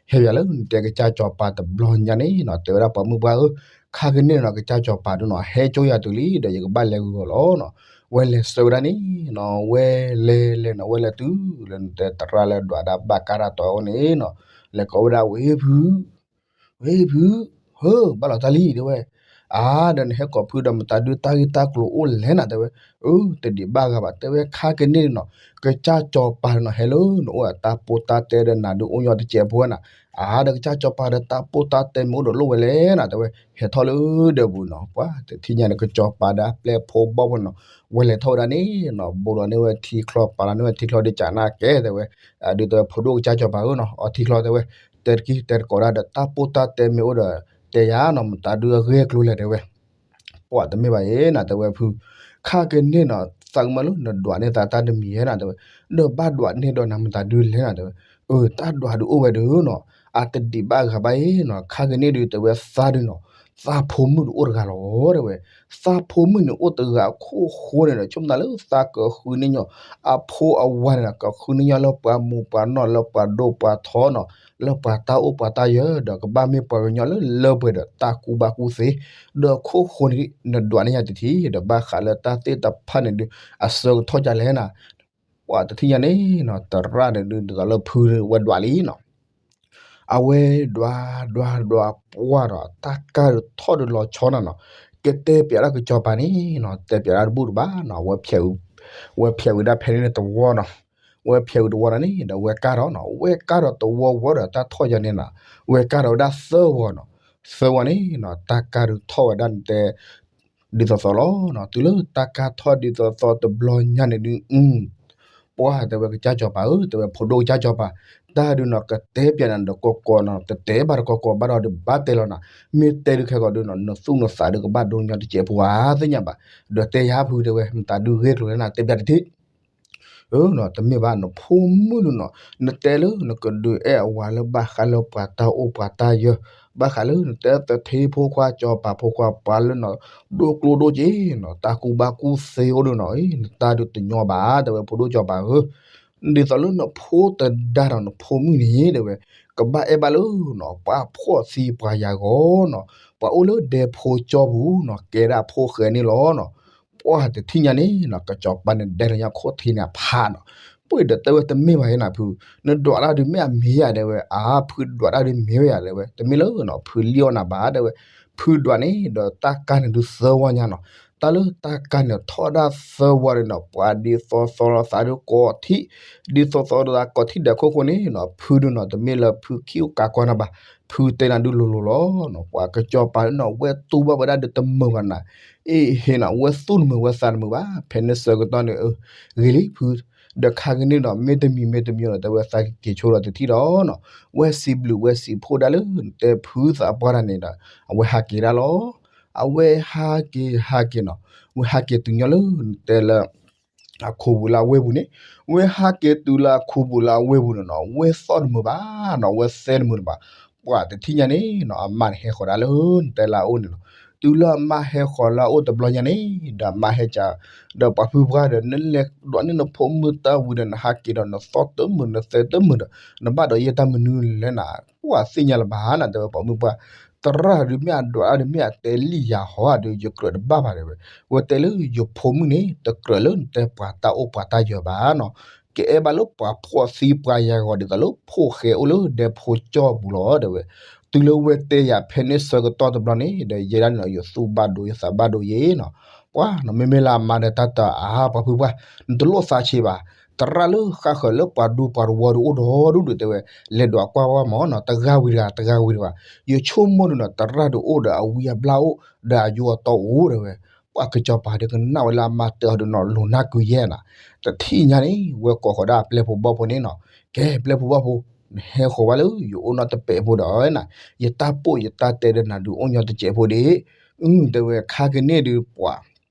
ဟဲယၤလၢနတဲကစၢ်စီၤပၤတဘျီညါန့ၣ်နီၤ တဲဝဲဒၣ်ပှၤမုၣ်ပှၢ်ဧၢ ခါကန့ၣ်နီၤ ကစၢ်စီၤပၤဒုးနီၤ ဟဲကၠိယၤတုၤလံ ဒီးယကဘၣ်လဲၤဂုၤဂီၤလီၤနီၤ ဝဲလဲၤဆၢဝဲဒၣ်န့ၣ်နီၤ ဝဲလဲၤလဲၤနီၤ ဝဲလဲၤတုၤလၢနတဲသရၣ်လၢဒွးတၢ်ဘၣ်ကးတၢ်တီအိၣ်န့ၣ်နီၤ လဲၤကိးဝဲဒၣ်ဝ့ၢ်ဖု ဝ့ၢ်ဖု ဟၢ ဘၣ်လီၤတၢ်လံတဲဝဲ အါ ဒီးနဟဲကိးဖုဒီးမတၤဒုးတၢ်ဂ့ၢ်တၢ်ကျိၤအိၣ်လဲၣ်နၤတဲဝဲ အၢ တဒံးဘၣ်ဂၤဘၣ် တဲဝဲခါကန့ၣ်နီၤ ကစၢ်စီၤပၤနီၤ ဟဲလၢနအိၣ်အတၢ်ပိၢ်တၢ်တဲဒီးနၤဒုးအိၣ်ညီတစဲးဖိဝဲနၤ အါ ဒီးကစၢ်စီၤပၤဒီးတၢ်ပိၢ်တၢ်တဲမ့ၢ်အိၣ်ဒီးလိၣ်ဝဲလဲၣ်နၤတဲဝဲ ဟဲထီၣ်လၢဒၢးပူၤနီၤ ပှၤတထံၣ်ညါန့ၣ် ကစီၤပၤဒီးအပျဲၢ်ဖိဘီၣ်ဖိနီၤ ဝဲလဲၤထီၣ်ဝဲဒၣ်န့ၣ်နီၤ ဘိးလီၤန့ၢ်ဝဲထံချီ ပာ်လီၤန့ၢ်ဝဲထံချီဒ်ကနၣ်ကဲတဲဝဲ ဒ်တဲဝဲဖိဒိၣ်ကစၢ်စီၤပၤဧၢနီၤ အီထံချီတဲဝဲ တဲတက့ၢ်တဲတကိးဒၣ်ဒီးတၢ်ပိၢ်တၢ်တဲမ့ၢ်အိၣ်ဒီး တဲယၤနီၤ မတၤဒုးအဂ့ၢ်အကျိၤလဲၣ်တဲဝဲ ပှၤတမ့ၢ်ဘၣ်အံၤနၤတဲဝဲဖု ခါကန့ၣ်နီၤ သးကမၢလၢနဒွးန့ၢ်သးတၢ်တမံၤဧဲနၤတဲဝဲ ဒီးဘၣ်ဒွးန့ၢ်ဒီးနၤမတၤဒုးလဲၣ်နၤတဲဝဲ အၢ တၢ်ဒွးဒုးအိၣ်ဝဲဒုးနီၤ အတဒံးဘၣ်ဂၤဘၣ်အံၤနီၤ ခါကန့ၣ်ဒုးတဲဝဲသးဒုးနီၤ သးဖိမုၣ်ဒုးအိၣ်တဂၤလီၤတဲဝဲ သးဖိမုၣ်န့ၣ်အိၣ်တဂၤအခိၣ်ဃိန့ၣ်ဒီး ဆိကမိၣ်သးလၢသးကဃုန့ၢ်ညီ အဖိအဝၤန့ၣ်ဒီး ကဃုန့ၢ်ညီလၢပှၤမူးပှၤနီၢ်လၢပှၤဒိပှၤထီနီၤ လၢပှၤတၢ်အိၣ်ပှၤတၢ်ယၢၤဒီး ကဘၣ်မ့ၢ်ပှၤကညီလၢလၢပှဲၤဒီးတၢ်ကူၣ်ဘၣ်ကူၣ်သ့ ဒီးခိၣ်ဃိန့ၣ် နဒွးန့ၢ်ယၤတထံၣ်ဒီး ဘၣ်ဃးလၢတၢ်သ့ၣ်တဖၣ်န့ၣ်ဒုး အဆၢကထီၣ်ဒ်လဲၣ်နၤ ပှၤတထံၣ်ညါန့ၣ်နီၤ သရၣ်န့ၣ်ဒုး ဒ်သိးလၢဖုဝဲဒွးလံနီၤ အဝဲဒွးဒွးဒွးပှၢ်ဒီး တၢ်ကၢ်ဒုးထီၣ်ဒုးလီၤဆီနၤနီၤ ကတဲပၠးဒၣ်ကစီၤပၤန့ၣ်နီၤ တဲပၠးဒၣ်တဘူၣ်တဘၣ်နီၤ ဝဲဖျဲးဝံၤဒၣ်ဖဲန့ၣ်တဝီနီၤ ဝဲဖျဲးဝံၤတဝီဒီးန့ၣ်ဒီး ဝဲကၢ်ထီၣ်နီၤ ဝဲကၢ်ထီၣ်တဝီဝီဒီး တၢ်ထီၣ်ယၤန့ၣ်နီၤ ဝဲကၢ်ထီၣ်ဝဲဒၣ်သၢဝီနီၤ သၢဝီန့ၣ်နီၤ တၢ်ကၢ်ဒုးထီၣ်ဝဲဒၣ်တဲ ဒ်သိးသိးလီၤနီၤ တုၤလၢတၢ်ကၢ်ထီၣ်ဒ်သိးသိးတဘျီညါန့ၣ်ဒုး ပှၤတဲဝဲကစၢ်စီၤပၤဧၢ တဲဝဲဖိဒိၣ်ကစၢ်စီၤပၤ တၢ်ဒုးနီၤ ကတဲပၠးနၤဒီးကီၢ်ကီၢ်နီၤ တတဲဘၣ်ဒီးကီၢ်ကီၢ်ဘၣ်ဒီးဒုးဘၣ်တဲလီၤနၤ မ့ၢ်တဲဒုးခဲကီးဒုးနီၤ နသူၣ်နသးဒုးကဘၣ်ဒိညီတစဲးဖိဧါ သ့ၣ်ညါဘၣ် ဒီးတဲယၤဖုတဲဝဲ မတၤဒုးဂ့ၢ်ကျိၤလဲၣ်နၤ တဲပၠးတထံၣ် တမ့ၢ်ဘၣ် နဖိမုၣ်ဒုးနီၤ နတဲလၢနကဒုးအဲၣ်အဝၤလၢဘၣ်ဃးလၢပှၤတၢ်အိၣ်ပှၤတၢ်ယၢၤ ဘၣ်ဃးလၢနတဲသထ့ဖိခွါစီၤပၤဖိခွါပှၤလၢနီၤ ဒိၣ်ကျိၣ်ဒိၣ်စ့နီၤ တၢ်ကူၣ်ဘၣ်ကူၣ်သ့အိၣ်ဒုးနီၤ နတၢ်ဒုးတညီဘၣ် တဲဝဲဖိဒိၣ်စီၤပၤဧၢ ဒ်သိးလၢနဖိတဒါဒီးနဖိမုၣ်န့ၣ် တဲဝဲ ကဘၣ်အဲၣ်ဘၣ်လၢနီၤ ပှၤဖှီၣ်သံပှၤယၤဂီၤနီၤ ပှၤအိၣ်လၢဒဲဖိကၠီပူၤနီၤ ကဲဒၣ်ဖိၣ်ဃဲန့ၣ်လီၤနီၤ ပှၤတထံၣ်ညါန့ၣ်နီၤ ကစီၤပၤန့ၣ်ဒဲလၢညါခိၣ်ထံးန့ၣ်အဖးနီၤ ပှ့ၤဒီးတဲဝဲတမ့ၢ်ဘၣ်ယဲနၤဖု နဒွးတၢ်ဒုးမ့ၢ်အမ့ၢ်ယၤတဲဝဲ အါ ဖုဒွးတၢ်ဒုးမ့ၢ်ဝဲယၤတဲဝဲ တမ့ၢ်လၢနီၤ ဖုလံၣ်အီၣ်နၤဘၣ်တဲဝဲ ဖုဒွးန့ၣ်ဒီးတၢ်ကၢ်န့ၣ်ဒုးသၢဝီညါနီၤ တၢ်လၢတၢ်ကၢ်န့ၣ်ထီၣ်ဒၣ်သၢဝီန့ၣ်နီၤ ပှၤဒ်သိးသိးလီၤသးဒုးကိးထံၣ် ဒ်သိးသိးလီၤသးကိးထံၣ်ဒီးခိၣ်ဃိန့ၣ်နီၤ ဖုဒုးနီၤ တမ့ၢ်လၢဖုခံကးကွၢ်နၤဘၣ် ဖုတဲနၤဒုးလိၤလိၤလီၤနီၤ ပှၤကစီၤပၤန့ၣ်နီၤ ဝဲတူၢ်ဘၣ်ဝဲဒၣ်ဒုးတမုာ်ဘၣ်နၤ အ့ဟ့နီၤ ဝဲသူၣ်တမုာ်ဝဲသးတမုာ်ဘၣ် ဖဲန့ၣ်ဆၢကတီၢ်န့ၣ် အၢ ဂ့ၤလံဖု ဒီးခါကန့ၣ်နီၤ မ့တမံၤမ့တမံၤနီၤ တဲဝဲသးက့ၤဆိဒီးတထံၣ်ဒီးနီၤ ဝဲစံးဘျုးဝဲစံးဖှိၣ်ဒၣ်လၢ နတဲဖုသးပှၢ်တၢ်န့ၣ်ဒီး အဝဲဟးက့ၤဒၣ်လီၤ အဝဲဟးက့ၤဟးက့ၤနီၤ ဝဲဟးက့ၤတုၤညီလၢ နတဲလၢ အခိၣ်ပူၤလၢအဝ့ၢ်ပူၤန့ၣ် ဝဲဟးက့ၤတုၤလၢအခိၣ်ပူၤလၢအဝ့ၢ်ပူၤန့ၣ်နီၤ ဝဲသီၣ်တမုာ်ဘၣ်နီၤ ဝဲသဲတမုာ်ဘၣ် ပှၤတထံၣ်ညါန့ၣ်နီၤ အမါန့ၣ်ဟဲဃီၤဒၣ်လၢ နတဲလၢအအိၣ်န့ၣ်နီၤ တုၤလၢအမါဟဲဃီၤလၢအအိၣ်တဘျီညါန့ၣ် ဒီးအမါဟဲကး ဒီးပှၤဖုပှၢ်ဒီး နလဲၤဒွးန့ၢ်နဖိမုၣ်တၢ်ဝံၤဒီး နဟးက့ၤဒီးနသီၣ်တမုာ်နသဲတမုာ်ဒီး နဘၣ်ဒီးယဲၢ်တၢ်မနုၤလဲၣ်နၤ ပှၤသ့ၣ်ညါလၢၤဘၣ်နၤ တဲဝဲပှၤမုၣ်ပှၢ် သရၣ်ဒုးမ့ၢ်အဒွးဒုးမ့ၢ်အတဲလံယၤဟီဒုး ယကြၢးတဘၣ်ဘၣ်တဲဝဲ ဝဲတဲလၢယဖိမုၣ်န့ၣ် တကြၢးလၢနတဲပှၤတၢ်အိၣ်ပှၤတၢ်ယၢၤဘၣ်နီၤ ကအဲၣ်ဘၣ်လၢပှၤဖှီၣ်သံပှၤယၤဂီၤဒ်သိးလၢဖိၣ်ဃဲအိၣ်လၢဒဲဖိကၠီပူၤလီၤတဲဝဲ တုၤလၢဝဲတဲယၤဖဲန့ၣ်ဆၢကတီၢ်တဘျီန့ၣ် ဒီးယဲဒၣ်န့ၣ် ယသူၣ်ဘၣ်ဒိယသးဘၣ်ဒိယဲနီၤ ပှၤနီၤ မ့မ့ၢ်လၢအမါဒီးတၢ်တအါ ပှၤဖုပှၢ် နတလိၣ်သးဆံးဘၣ် သရၣ်လၢဃၣ်ဃၢၤလၢပှၤဒူပှၤတဝီဒုးအိၣ်ဒီဒူၣ်ဒုးတဲဝဲ လဲၤဒွးကွၢ်ဝဲမၢ်နီၤ တဂၤဝံၤတဂၤ တဂၤဝံၤတဂၤ ယဆိကမိၣ်ဒုးနီၤ သရၣ်ဒုးအိၣ်ဒီးအဝံအဘျၣ်အိၣ် ဒီးအယိအတီအိၣ်တဲဝဲ ပှၤကစီၤပၤဒုးကနၣ်ဝဲလၢအမါတဲအီၤဒုးနီၤ လိၤနၢ်ကုယဲၢ်နၤ တထံၣ်ညါန့ၣ် ဝဲကိးဃီၤဒၣ်အပျဲၢ်ဖိဘီၣ်ဖိန့ၣ်နီၤ ကဲပျဲၢ်ဖိဘီၣ်ဖိ နဟဲဃီၤဝဲလၢယအိၣ်နီတပဲာ်ဖိဒီးနၤ ယတၢ်ပိာ်ယတၢ်တဲဒီးနၤဒုးအိၣ်ညီတစဲးဖိဒ့ၣ် အု တဲဝဲခါကန့ၣ်ဒုးပှၤ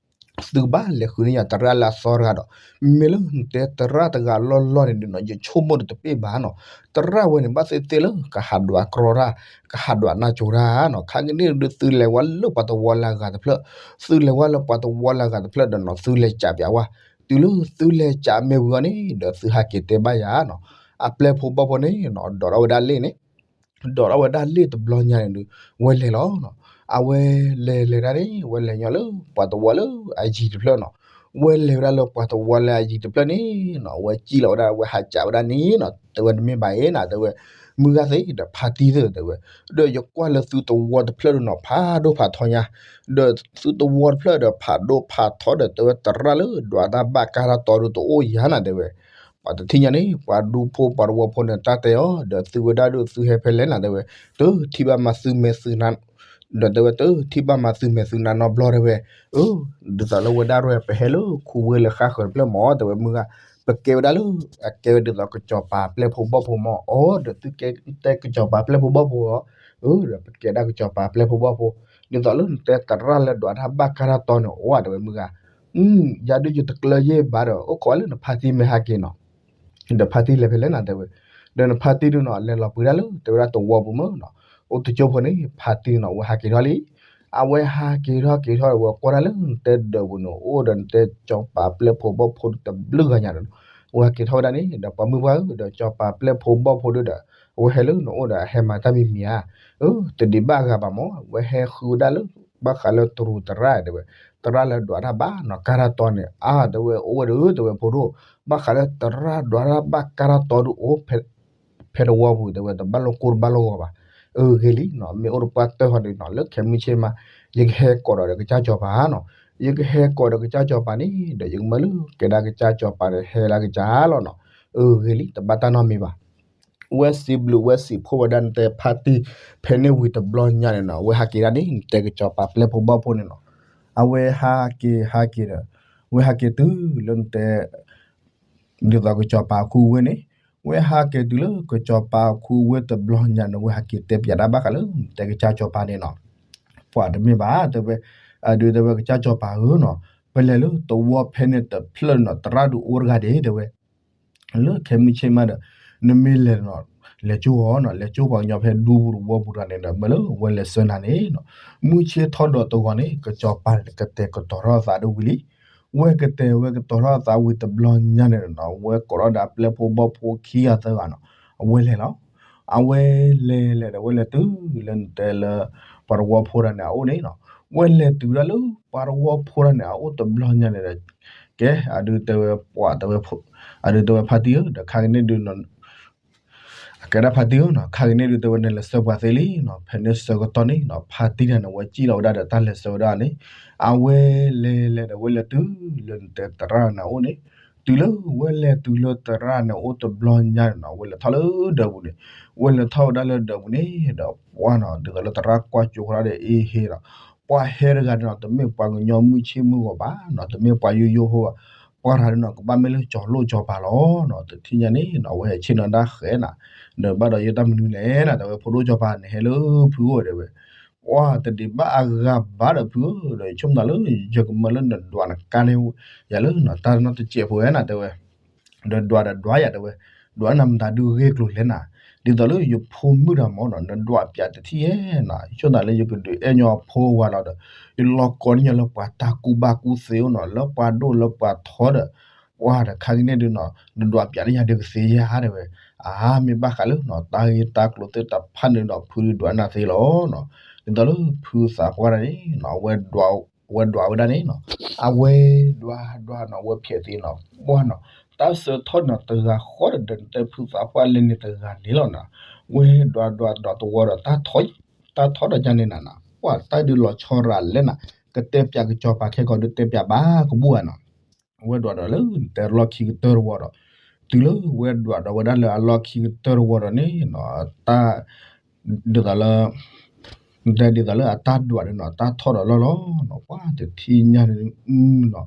သုကဘၣ်လဲၤဃုန့ၢ်ယၤသရၣ်လၢအသီတဂၤဒီး, မ့ၢ်လၢနတဲသရၣ်တဂၤလီၢ်လီၢ်န့ၣ်ဒီးနီၤ ယဆိကမိၣ်ဒီးတပ့ၢ်ဘၣ်နီၤ. သရၣ်ဝဲန့ၣ် ဘၣ်သ့ၣ်သ့ၣ်လၢကဟးဒွးကြီတၢ်, ကဟးဒွးနါစိၤတၢ်နီၤ. ခါကန့ၣ်ဒုး သုလဲၤဝဲလၢပှၤသဝီလၢအဂၤတဖျၢၣ်, သုလဲၤဝဲလၢပှၤသဝီလၢအဂၤတဖျၢၣ်ဒီးနီၤ သုလဲၤကးပၠးဝဲ, တုၤလၢသုလဲၤကးမ့ၢ်ဝံၤအီၤန့ၣ်ဒီး သုဟးက့ၤတဲဘၣ်ယၤနီၤ. အပျဲၢ်ဖိဘီၣ်ဖိန့ၣ်နီၤ ဒိးထီၣ်ဝဲဒၣ်လ့ၣ်န့ၣ် ဒိးထီၣ်ဝဲဒၣ်လ့ၣ်တဘျီညါန့ၣ်ဒုး ဝဲလဲၤလီၤနီၤ. အဝဲလဲၤလဲၤဒၣ်န့ၣ် ဝဲလဲၤညီလၢပှၤသဝီလၢအယံၤတဖျၢၣ်နီၤ. ဝဲလဲၤဝဲဒၣ်လၢပှၤသဝီလၢအယံၤတဖျၢၣ်န့ၣ်နီၤ ဝဲစံၣ်လီၤဝဲဒၣ် ဝဲဟးကးဝဲဒၣ်န့ၣ်နီၤ တဲဝဲတမ့ၢ်ဘၣ်အံၤနီၤ တဲဝဲ, မုၢ်ဂၤသ့ၣ်ဒီးဖါတံၢ်သ့ၣ်တဲဝဲ, ဒီးယကွၢ်လၢသုသဝီတဖျၢၣ်ဒုးနီၤ ဖးဒိၣ်ဖးထီညါ, ဒီးသုသဝီတဖျၢၣ်ဒီးဖးဒိၣ်ဖးထီဒီး တဲဝဲသရၣ်လၢဒွးတၢ်ဘၣ်ကါတၢ်တီဒုးတအိၣ်ယၤနီၤ တဲဝဲ ပှၤတထံၣ်ညါန့ၣ် ပှၤဒူဖိပှၤသဝီဖိန့ၣ် တၢ်တဲအီၤ ဒီးသုဝဲဒၣ်ဒုးသုဟဲဖဲလဲၣ်နီၤ တဲဝဲ, တထံၣ်ဘၣ်မၤသုမဲာ်သုနါ, ဒီးတဲဝဲ တထံၣ်ဘၣ်မၤသုမဲာ်သုနါနီတဘျီတဲဝဲ, အၢ, ဒ်သိးလၢဝဲဒၣ်ရဲၣ် ပဟဲလၢခူဝ့လၢဃၣ်ဃၢၤတဖျၢၣ်မၢ် တဲဝဲ မုၢ်ဂၤ, ပကဲဝဲဒၣ်လၢ အကဲဝဲဒ်သိးကစီၤပၤပျဲၢ်ဖိဘီၣ်ဖိမၢ်, အၢ ဒီးသုကဲတဲကစီၤပၤပျဲၢ်ဖိဘီၣ်ဖိအီၤ, အၢ ဒီးပကဲဒၣ်ကစီၤပၤပျဲၢ်ဖိဘီၣ်ဖိ, ဒ်သိးလၢနတဲသရၣ်လၢဒွးတၢ်ဘၣ်ကါတၢ်တီန့ၣ် အိၣ်ဧါ တဲဝဲ မုၢ်ဂၤ ယၤဒုးယတကျၢၤယဲၢ်ဘၣ်ဒီး အိၣ်ခိးလၢနဖါတံၢ်မ့ၢ်ဟးက့ၤနီၤ, ဒီးဖါတံၢ်လဲၤဖဲလဲၣ်နီၤ တဲဝဲ, ဒီးနဖါတံၢ်ဒုးနီၤ လဲၤလီၤပှ့ၤဒၣ်လၢ တဲဝဲဒၣ်သဝီပူၤမၢ်နီၤ, အိၣ်တကၠိဖိန့ၣ် ဖါတံၢ်နီၤ အဝဲဟးက့ၤထီၣ်လံ, အဝဲဟးက့ၤထီၣ်က့ၤထီၣ်ဒီး ဝဲကွၢ်ဒၣ်လၢနတဲဒၢးပူၤန့ၣ် အိၣ်ဒီးနတဲကစီၤပၤပျဲၢ်ဖိဘီၣ်ဖိတဘျုးဂၤညါဒီးနီၤ, အဝဲဟးက့ၤထီၣ်ဝဲဒၣ်န့ၣ် ဒီးပှၤမုၢ်ပှၢ်ဧၢ ဒီးကစီၤပၤပျဲၢ်ဖိဘီၣ်ဖိဒုးဒီး အဝဲဟဲလၢနအိၣ်ဒီးအဟဲမၤတၢ်မံၤမံၤဧါ, အၢ တဒံးဘၣ်အဂၤဘၣ်မၢ်, အဝဲဟဲဃုဝဲဒၣ်လၢ ဘၣ်ဃးလၢတရူးသရၣ်တဲဝဲ, သရၣ်လၢဒွးတၢ်ဘၣ်နီၤ ကါတၢ်တီန့ၣ် အါ တဲဝဲ အိၣ်ဝဲဒီး တဲဝဲဖိဒိၣ်, ဘၣ်ဃးလၢသရၣ်ဒွးတၢ်ဘၣ်ကါတၢ်တီဒုးအိၣ် ဖဲတဝီပူၤတဲဝဲ တဘၣ်လိာ်ကိၢ်တဘၣ်လိာ်ဂီၤဘၣ်, အၢ ဂ့ၤလံနီၤ မ့ၢ်အိၣ်တပှၢ်တၢၢ်ဃီဒီးနီၤ လၢခဲမုၢ်ဆ့ၣ်မး ယကဟဲကိးဒီးကစၢ်စီၤပၤနီၤ, ယကဟဲကိးဒီးကစၢ်စီၤပၤန့ၣ် ဒီးယကမၢလၢကဲဒၣ်ကစၢ်စီၤပၤဒီးဟဲလၢကစၢ်လီၤနီၤ, အၢ ဂ့ၤလံ တဘၣ်တၢ်နီတမံၤဘၣ်. ဝဲစံးဘျုးဝဲစံးဖှိၣ်ဝဲဒၣ်နတဲဖါတံၢ် ဖဲန့ၣ်ဝံၤတဘျီညါန့ၣ်နီၤ အဝဲဟးက့ၤဒၣ်န့ၣ် နတဲကစီၤပၤပျဲၢ်ဖိဘီၣ်ဖိန့ၣ်နီၤ, အဝဲဟးက့ၤဟးက့ၤဒီး ဝဲဟးက့ၤတုၤလၢနတဲ ဒ်သိးကစီၤပၤခူဝ့န့ၣ်, ဝဲဟးက့ၤတုၤလၢကစီၤပၤခူဝ့တဘျီညါန့ၣ် ဝဲဟးက့ၤတဲပၠးဒၣ်ဘၣ်ဃးလၢ နတဲကစၢ်စီၤပၤန့ၣ်နီၤ, ပှၤတမ့ၢ်ဘၣ် တဲဝဲ, အဒုးတဲဝဲကစၢ်စီၤပၤဧၢနီၤ, ပလဲၤလၢသဝီဖဲန့ၣ်တဖျၢၣ်နီၤ သရၣ်ဒုးအိၣ်တဂၤဒံး တဲဝဲ လၢခဲမုၢ်ဆ့ၣ်မးဒီး နမ့ၢ်လဲၤနီၤ လဲၤကၠိအီၤနီၤ လဲၤကၠိပှၤကညီဖဲဒူပူၤတဝီပူၤတဂၤန့ၣ်ဒီး မ့ၢ်လၢဝဲလဲၤဆှၢနၤန့ၣ်နီၤ, မုၢ်ဆ့ၣ်ထီၣ်ဒီးတဂီၤန့ၣ် ကစီၤပၤန့ၣ် ကတဲာ်ကတီၤထီၣ်အသးဒၣ်ဝံၤလံ, ဝဲကတဲာ်ဝဲကတီၤထီၣ်အသးဝံၤတဘျီညါန့ၣ်နီၤ ဝဲကိးထီၣ်ဒီးအပျဲၢ်ဖိဘီၣ်ဖိခံဂၤသၢဂၤနီၤ, အဝဲလဲၤလီၤ. အဝဲလဲၤလဲၤဒီး ဝဲလဲၤတုၤလၢနတဲလၢ ပှၤတဝီဖိတဂၤန့ၣ်အအိၣ်န့ၣ်နီၤ, ဝဲလဲၤတုၤဒၣ်လၢပှၤတဝီဖိတဂၤန့ၣ်အအိၣ်တဘျီညါန့ၣ်ဒီး ကဲ အဒုးတဲဝဲပှၤတဲဝဲ အဒုးတဲဝဲဖါတံၢ်ဧၢ ဒီးခါကန့ၣ်ဒုး အကဲဒၣ်ဖါတံၢ်ဧၢနီၤ ခါကန့ၣ်ဒုးတဲဝဲ နလဲၤဆှၢပှၤသ့လံနီၤ ဖဲန့ၣ်ဆၢကတီၢ်န့ၣ်နီၤ ဖါတံၢ်တဂၤန့ၣ် ဝဲစံၣ်လီၤဝဲဒၣ်ဒီးတၢ်လဲၤဆှၢဝဲဒၣ်န့ၣ်, အဝဲလဲၤလဲၤဒီး ဝဲလဲၤတုၤလၢနတဲသရၣ်န့ၣ်အအိၣ်န့ၣ်, တုၤလၢဝဲလဲၤတုၤလၢသရၣ်န့ၣ်အိၣ်တဘျီညါန့ၣ်နီၤ ဝဲလဲၤထီၣ်လၢဒၢးပူၤန့ၣ်, ဝဲလဲၤထီၣ်ဝဲဒၣ်လၢဒၢးပူၤန့ၣ်ဒီး ပှၢ်နီၤ ဒ်သိးလၢသရၣ်ကွၢ်ကၠိဃီဒီးအ့ဟ့နီၤ, ပှၢ်ဟဲတဂၤန့ၣ်နီၤ တမ့ၢ်ပှၤကညီမုၢ်ဆ့ၣ်မုၢ်ဂီၤဘၣ်နီၤ တမ့ၢ်ပှၤယိယိဖိဘၣ်, ပှၢ်တဂၤန့ၣ်နီၤ ကဘၣ်မ့ၢ်လၢစီၤလိၣ်စီၤပၤလီၤနီၤ တထံၣ်ညါန့ၣ်နီၤ အဝဲဟဲဆ့ၣ်နီၤဒၣ်ဃဲနၤ, ဒီးဘၣ်ဒီးယတၢ်မနုၤလဲၣ်နၤ တဲဝဲ ဖိဒိၣ်စီၤပၤန့ၣ် ဟဲလၢဖုအိၣ်တဲဝဲ, ပှၢ်တဒံးဘၣ်အဂၤဘၣ်ဒီးဖုဧၢ ဒီးယဆိကမိၣ်လၢ ယကမၢလၢနဒွးနကါန့ၣ် ယၤလၢနီၤ တၢ်နီတစဲးဖိဝဲနၤ တဲဝဲ ဒီးဒွးဒီးဒွးယၤတဲဝဲ, ဒွးနၤမတၤဒုးဂ့ၢ်ကျိၤလဲၣ်နၤ, ဒ်သိးလၢယဖိမုၣ်တဂၤမၢ်နီၤ နဒွးပၠးတထံၣ်ဧဲနီၤ ယဆိကမိၣ်လၢယကဒုးအဲၣ်ညီဖိဝဲလီၤဒီး ယလီၤကိးန့ၢ်ညီလၢပှၤတၢ်ကူၣ်ဘၣ်ကူၣ်သ့အိၣ်နီၤ လၢပှၤဒိၣ်လၢပှၤထီဒီး ပှၢ်ဒီးခါကန့ၣ်ဒုးနီၤ နဒွးပၠးန့ၢ်ယၤဒုးကသ့ဧါတဲဝဲ, အါ မ့ၢ်ဘၣ်ဃးလၢနီၤ တၢ်ဂ့ၢ်တၢ်ကျိၤသ့ၣ်တဖၣ်န့ၣ်ဒီး ဖုဒုးဒွးနၤသ့လီၤနီၤ, ဒ်သိးလၢဖုသးပှၢ်တဂၤန့ၣ်နီၤ အဝဲဒွးဝဲဒၣ်န့ၣ်နီၤ, အဝဲဒွးဒွးနီၤ အဝဲဖျဲးသ့နီၤ ပှၢ်နီၤ, တၢ်ဆၢထီၣ်နီၤတဂၤဃီဒီး ဒီးနတဲဖုသးပှၢ်လဲၣ်န့ၣ်တဂၤန့ၣ်လီၤနီၤ, ဝဲဒွးဒွးဒီးတဝီဒီး တၢ်ထီၣ်ဒီးယၤန့ၣ်နၤနီၤ ပှၢ်တၢ်ဒုးလီၤဆီရၤလဲၣ်နၤ, ကတဲပၠးကစီၤပၤခဲကီးဒုးတဲပၠးဘၣ်ကဘူၣ်ဧါနီၤ အဝဲဒွးဒီးလၢနတဲလီၢ်ခံကတၢၢ်တဝီဒီး, တုၤလၢဝဲဒွးဒီးဝဲဒၣ်လၢအလီၢ်ခံကတၢၢ်တဝီဒီးန့ၣ်နီၤ, တၢ် ဒ်သိးလၢ နတဲဒ်သိးလၢအတၢ်ဒွးန့ၣ်နီၤ တၢ်ထီၣ်ဒီးလီၢ်လီၤနီၤ, ပှၢ်တထံၣ်ညါန့ၣ်နီၤ,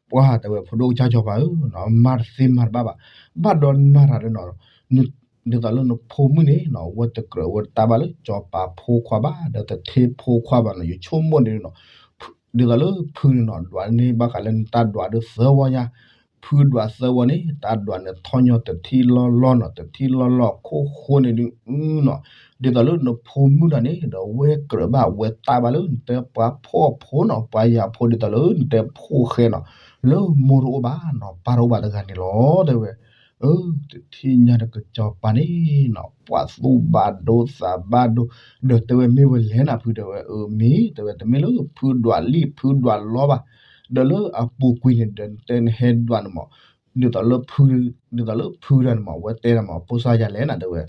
ပှၢ်တဲဝဲဖိဒိၣ်ကစၢ်စီၤပၤဧၢနီၤ, မၤတသ့မၤတဘၣ်ဘၣ်, ဘၣ်ဒီးနၤတၢ်န့ၣ်နီၤ, ဒ်သိးလၢနဖိမုၣ်န့ၣ်နီၤ ဝဲတကြၢးဝဲတတၢ်ဘၣ်လၢစီၤပၤဖိခွါဘၣ် ဒီးတထ့ဖိခွါဘၣ်နီၤ, ယဆိကမိၣ်န့ၣ်နီၤ, ဒ်သိးလၢဖုန့ၣ်နီၤ ဒွးန့ၢ်ဘၣ်ဃးလၢနတၢ်ဒွးဒီးသၢဝီညါ, ဖုဒွးသၢဝီန့ၣ် တၢ်ဒွးန့ၣ်ထီၣ်ညီတထံၣ်လီၢ်လီၢ်နီၤ, တထံၣ်လီၢ်လီၢ်ခိၣ်ဃိန့ၣ်ဒုးနီၤ, ဒ်သိးလၢနဖိမုၣ်တဂၤန့ၣ် ဒီးဝဲကြၢးဘၣ်ဝဲတၢ်ဘၣ်လၢနတဲပှၤဖှီၣ်ဖိနီၤ, ပှၤယာ်ဖိဒ်သိးလၢနတဲဖိၣ်ဃဲနီၤ, လၢမိၢ်တအိၣ်ဘၣ်နီၤ, ပၢ်တအိၣ်ဘၣ်တဂၤန့ၣ်လီၤ တဲဝဲ. အၢ တထံၣ်ညါဒီးကစီၤပၤန့ၣ်နီၤ ပှၤသူၣ်ဘၣ်ဒိသးဘၣ်ဒိ, ဒီးတဲဝဲမ့ၢ်ဝဲလဲၣ်နၤဖု တဲဝဲ, အၢ မ့ၢ် တဲဝဲ တမ့ၢ်လၢဖုဒွးလံာ်ဖုဒွးလီဘၣ်, ဒီးလၢအပူၤကွံာ်န့ၣ် ဒီးနတဲနဟဲဒွးန့ၣ်မး, ဒ်သိးလၢဖု ဒ်သိးလၢဖုဒၣ်န့ၣ်မး ဝဲတဲဒၣ်မး ဖိစါယၤလဲၣ်နၤ တဲဝဲ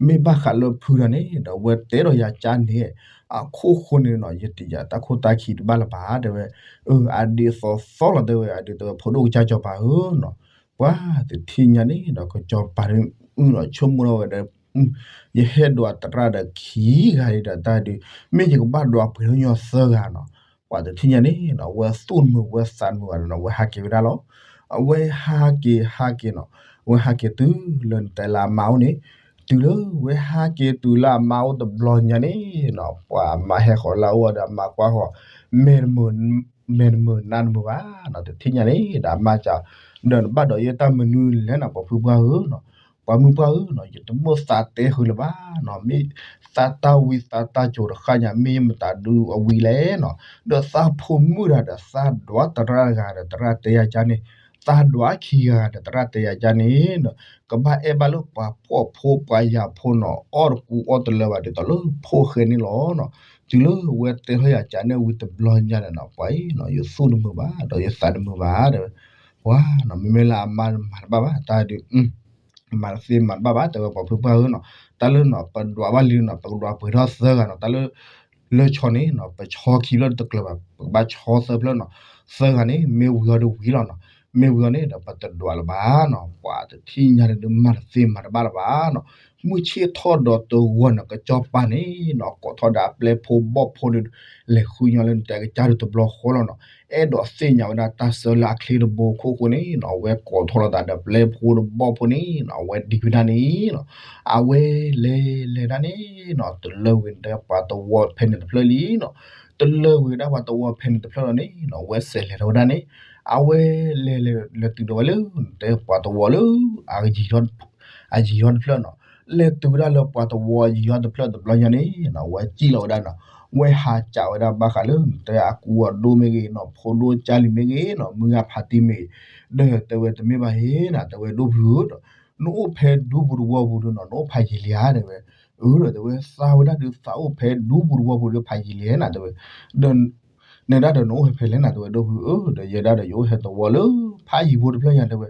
မ့ၢ်ဘၣ်ဃးလၢဖုဒၣ်န့ၣ် ဒီးဝဲတဲဒီးယၤကၢ်န့ၣ်, အခိၣ်ဃိန့ၣ်နီၤ ယတယာ်တၢ်ခိၣ်တၢ်ခံတဘၣ်လၢၤဘၣ် တဲဝဲ, အၢ အဒ့သိးသီလီၤ တဲဝဲ, အဒ့တဲဝဲ ဖိဒိၣ်ကစၢ်စီၤပၤဧၢနီၤ, ပှၤတထံၣ်ညါန့ၣ်ဒီး ကစီၤပၤန့ၣ် အုၣ်ဒီးဆိကမိၣ်ထီၣ်ဝဲဒီး ယဟဲဒွးသရၣ်ဒီးခံဂၤလံဒီးတၢ်ဒုး, မ့ၢ်ယကဘၣ်ဒွးပှဲၤထီၣ်ညီသၢဂၤနီၤ, ပှၤတထံၣ်ညါန့ၣ်နီၤ အဝဲသူၣ်တမုာ်ဝဲသးတမုာ်ဘၣ်ဒီးနီၤ အဝဲဟးက့ၤဝဲဒၣ်လီၤ, အဝဲဟးက့ၤဟးက့ၤနီၤ, အဝဲဟးက့ၤတုၤလၢနတဲလၢအမါအိၣ်န့ၣ်, တုၤလၢဝဲဟးက့ၤတုၤလၢအမါအိၣ်တဘျီညါန့ၣ်နီၤ ပှၤအမါဟဲဃီၤလၢအအိၣ်ဒီးအမါကွၢ်ဃီၤ, မဲာ်တမုာ် မဲာ်တမုာ်နါတမုာ်ဘၣ်နီၤ, တထံၣ်ညါန့ၣ်ဒီးအမါစံး, ဒီးနဘၣ်ဒိးယဲတၢ်မနုၤလဲၣ်နီၤ ပှၤဖုပှၢ်ဧၢနီၤ, ပှၤမုၣ်ပှၢ်ဧၢနီၤ ယတမိၣ်သးတဲဃုာ်လၢၤဘၣ်နီၤ, မ့ၢ်သးတၢ်ဝံသးတၢ်စိၤတဃၣ်ညါ မ့ၢ်ယမတၤဒုးအဝံလဲၣ်နီၤ, ဒီးသးဖိမုၣ်တဂၤဒီးသးဒွးသရၣ်တဂၤဒီးသရၣ်တဲယၤကၢ်န့ၣ်, သးဒွးခံဂၤဒီးသရၣ်တဲယၤကၢ်န့ၣ်နီၤ, ကဘၣ်အဲၣ်ဘၣ်လၢပှၤဖှီၣ်ဖိပှၤယာ်ဖိနီၤ အီၣ်တကူအီၣ်တလၢဘၣ်ဒ်သိးလၢဖိၣ်ဃဲန့ၣ်လီၤနီၤ, တုၤလၢဝဲတဲထီၣ်ယၤကၢ်န့ၣ်ဝံၤတဘျီညါန့ၣ်နီၤ ပှၤအံၤနီၤ ယသူၣ်တမုာ်ဘၣ် ဒီးယသးတမုာ်ဘၣ် တဲဝဲ, ပှၤနီၤ မ့မ့ၢ်လၢအမါမၤတဘၣ်ဘၣ် တၢ်ဒုး မၤတသ့မၤတဘၣ်ဘၣ် တဲဝဲ ပှၤဖုပှၢ်ဧၢနီၤ, တၢ်လၢနီၤ ပဒွးဘၣ်လံနီၤ ပကဒွးပှဲၤထီၣ်သၢဂၤနီၤ, တၢ်လၢ လၢဆီန့ၣ်နီၤ ပဆီခံဖျၢၣ်တကျၢၤဘၣ် ပကဘၣ်ဆီသၢဖျၢၣ်နီၤ, သၢဂၤန့ၣ် မ့ၢ်ဝံၤအီၤဒီးဝံၤလီၤနီၤ, မ့ၢ်ဝံၤအီၤန့ၣ်ဒီး ပတဒွးလၢၤဘၣ်နီၤ, ပှၤတထံၣ်ညါန့ၣ်ဒုး မၤတသ့မၤတဘၣ်လၢၤဘၣ်နီၤ, မုၢ်ဆ့ၣ်ထီၣ်ဒီးတဂီၤန့ၣ် ကစီၤပၤန့ၣ်နီၤ ကိးထီၣ်ဒီးအပျဲၢ်ဖိဘီၣ်ဖိဒီး လဲၤဃုညီလၢနတဲကစၢ်ဒုးတဘျီဃီလီၤနီၤ, အဲၣ်ဒိးသ့ၣ်ညါဝဲဒၣ်တၢ်ဆၢလၢအချ့တဘိခိၣ်ဃိန့ၣ်နီၤ အဝဲကိးထီၣ်လိာ်သးဒီးပျဲၢ်ဖိဒီးဘီၣ်ဖိန့ၣ်နီၤ အဝဲဒံးဝဲဒၣ်န့ၣ်နီၤ, အဝဲလဲၤလဲၤဒၣ်န့ၣ်နီၤ တလၢဝံၤဒၣ်ပှၤသဝီဖဲန့ၣ်တဖျၢၣ်လံနီၤ, တလၢဝံၤဒၣ်ပှၤသဝီဖဲန့ၣ်တဖျၢၣ်လီၤန့ၣ်နီၤ အဝဲစဲးလဲၤထီၣ်ဝဲဒၣ်န့ၣ်, အဝဲလဲၤလဲၤလဲၤတုၤဒီးဝဲလၢ နတဲပှၤသဝီလၢ အယံၤထီၣ်တဖျၢၣ်နီၤ, လဲၤတုၤဝဲဒၣ်လၢပှၤသဝီယံၤထီၣ်တဖျၢၣ်တဘျီညါန့ၣ်နီၤ အဝဲစံၣ်လီၤဝဲဒၣ်နီၤ, အဝဲဟးစံးဝဲဒၣ်ဘၣ်ဃးလၢ နတဲအကူအဒိၣ်မ့ၢ်ဂ့ၤနီၤ ဖိဒိၣ်ကၢ်လံၤမ့ၢ်ဂ့ၤနီၤ မုၢ်ဂၤဖးတံၢ်မ့ၢ်ဂ့ၤ, ဒီးတဲဝဲတမ့ၢ်ဘၣ်ဟ့နီၤ တဲဝဲဒိၣ်ဖုဧၢဒီး နအိၣ်ဖဲဒူပူၤတဝီပူၤဒုးနီၤ နအိၣ်ဖးယံာ်လံဧါ တဲဝဲ, အၢ ဒီးတဲဝဲသးဝဲဒၣ်ဒုးသးအိၣ်ဖဲဒူပူၤတဝီပူၤဒီးဖးယံာ်လံဧါနီၤ တဲဝဲ, ဒီး နဲဒၣ်ဒီးနအိၣ်ဟဲဖဲလဲၣ်နီၤ တဲဝဲဒိၣ်ဖုဧၢ ဒီးယဲဒၣ်ဒီးယအိၣ်ဟဲသဝီလၢ ဖးယံၤဖိတဖျၢၣ်ညါ တဲဝဲ,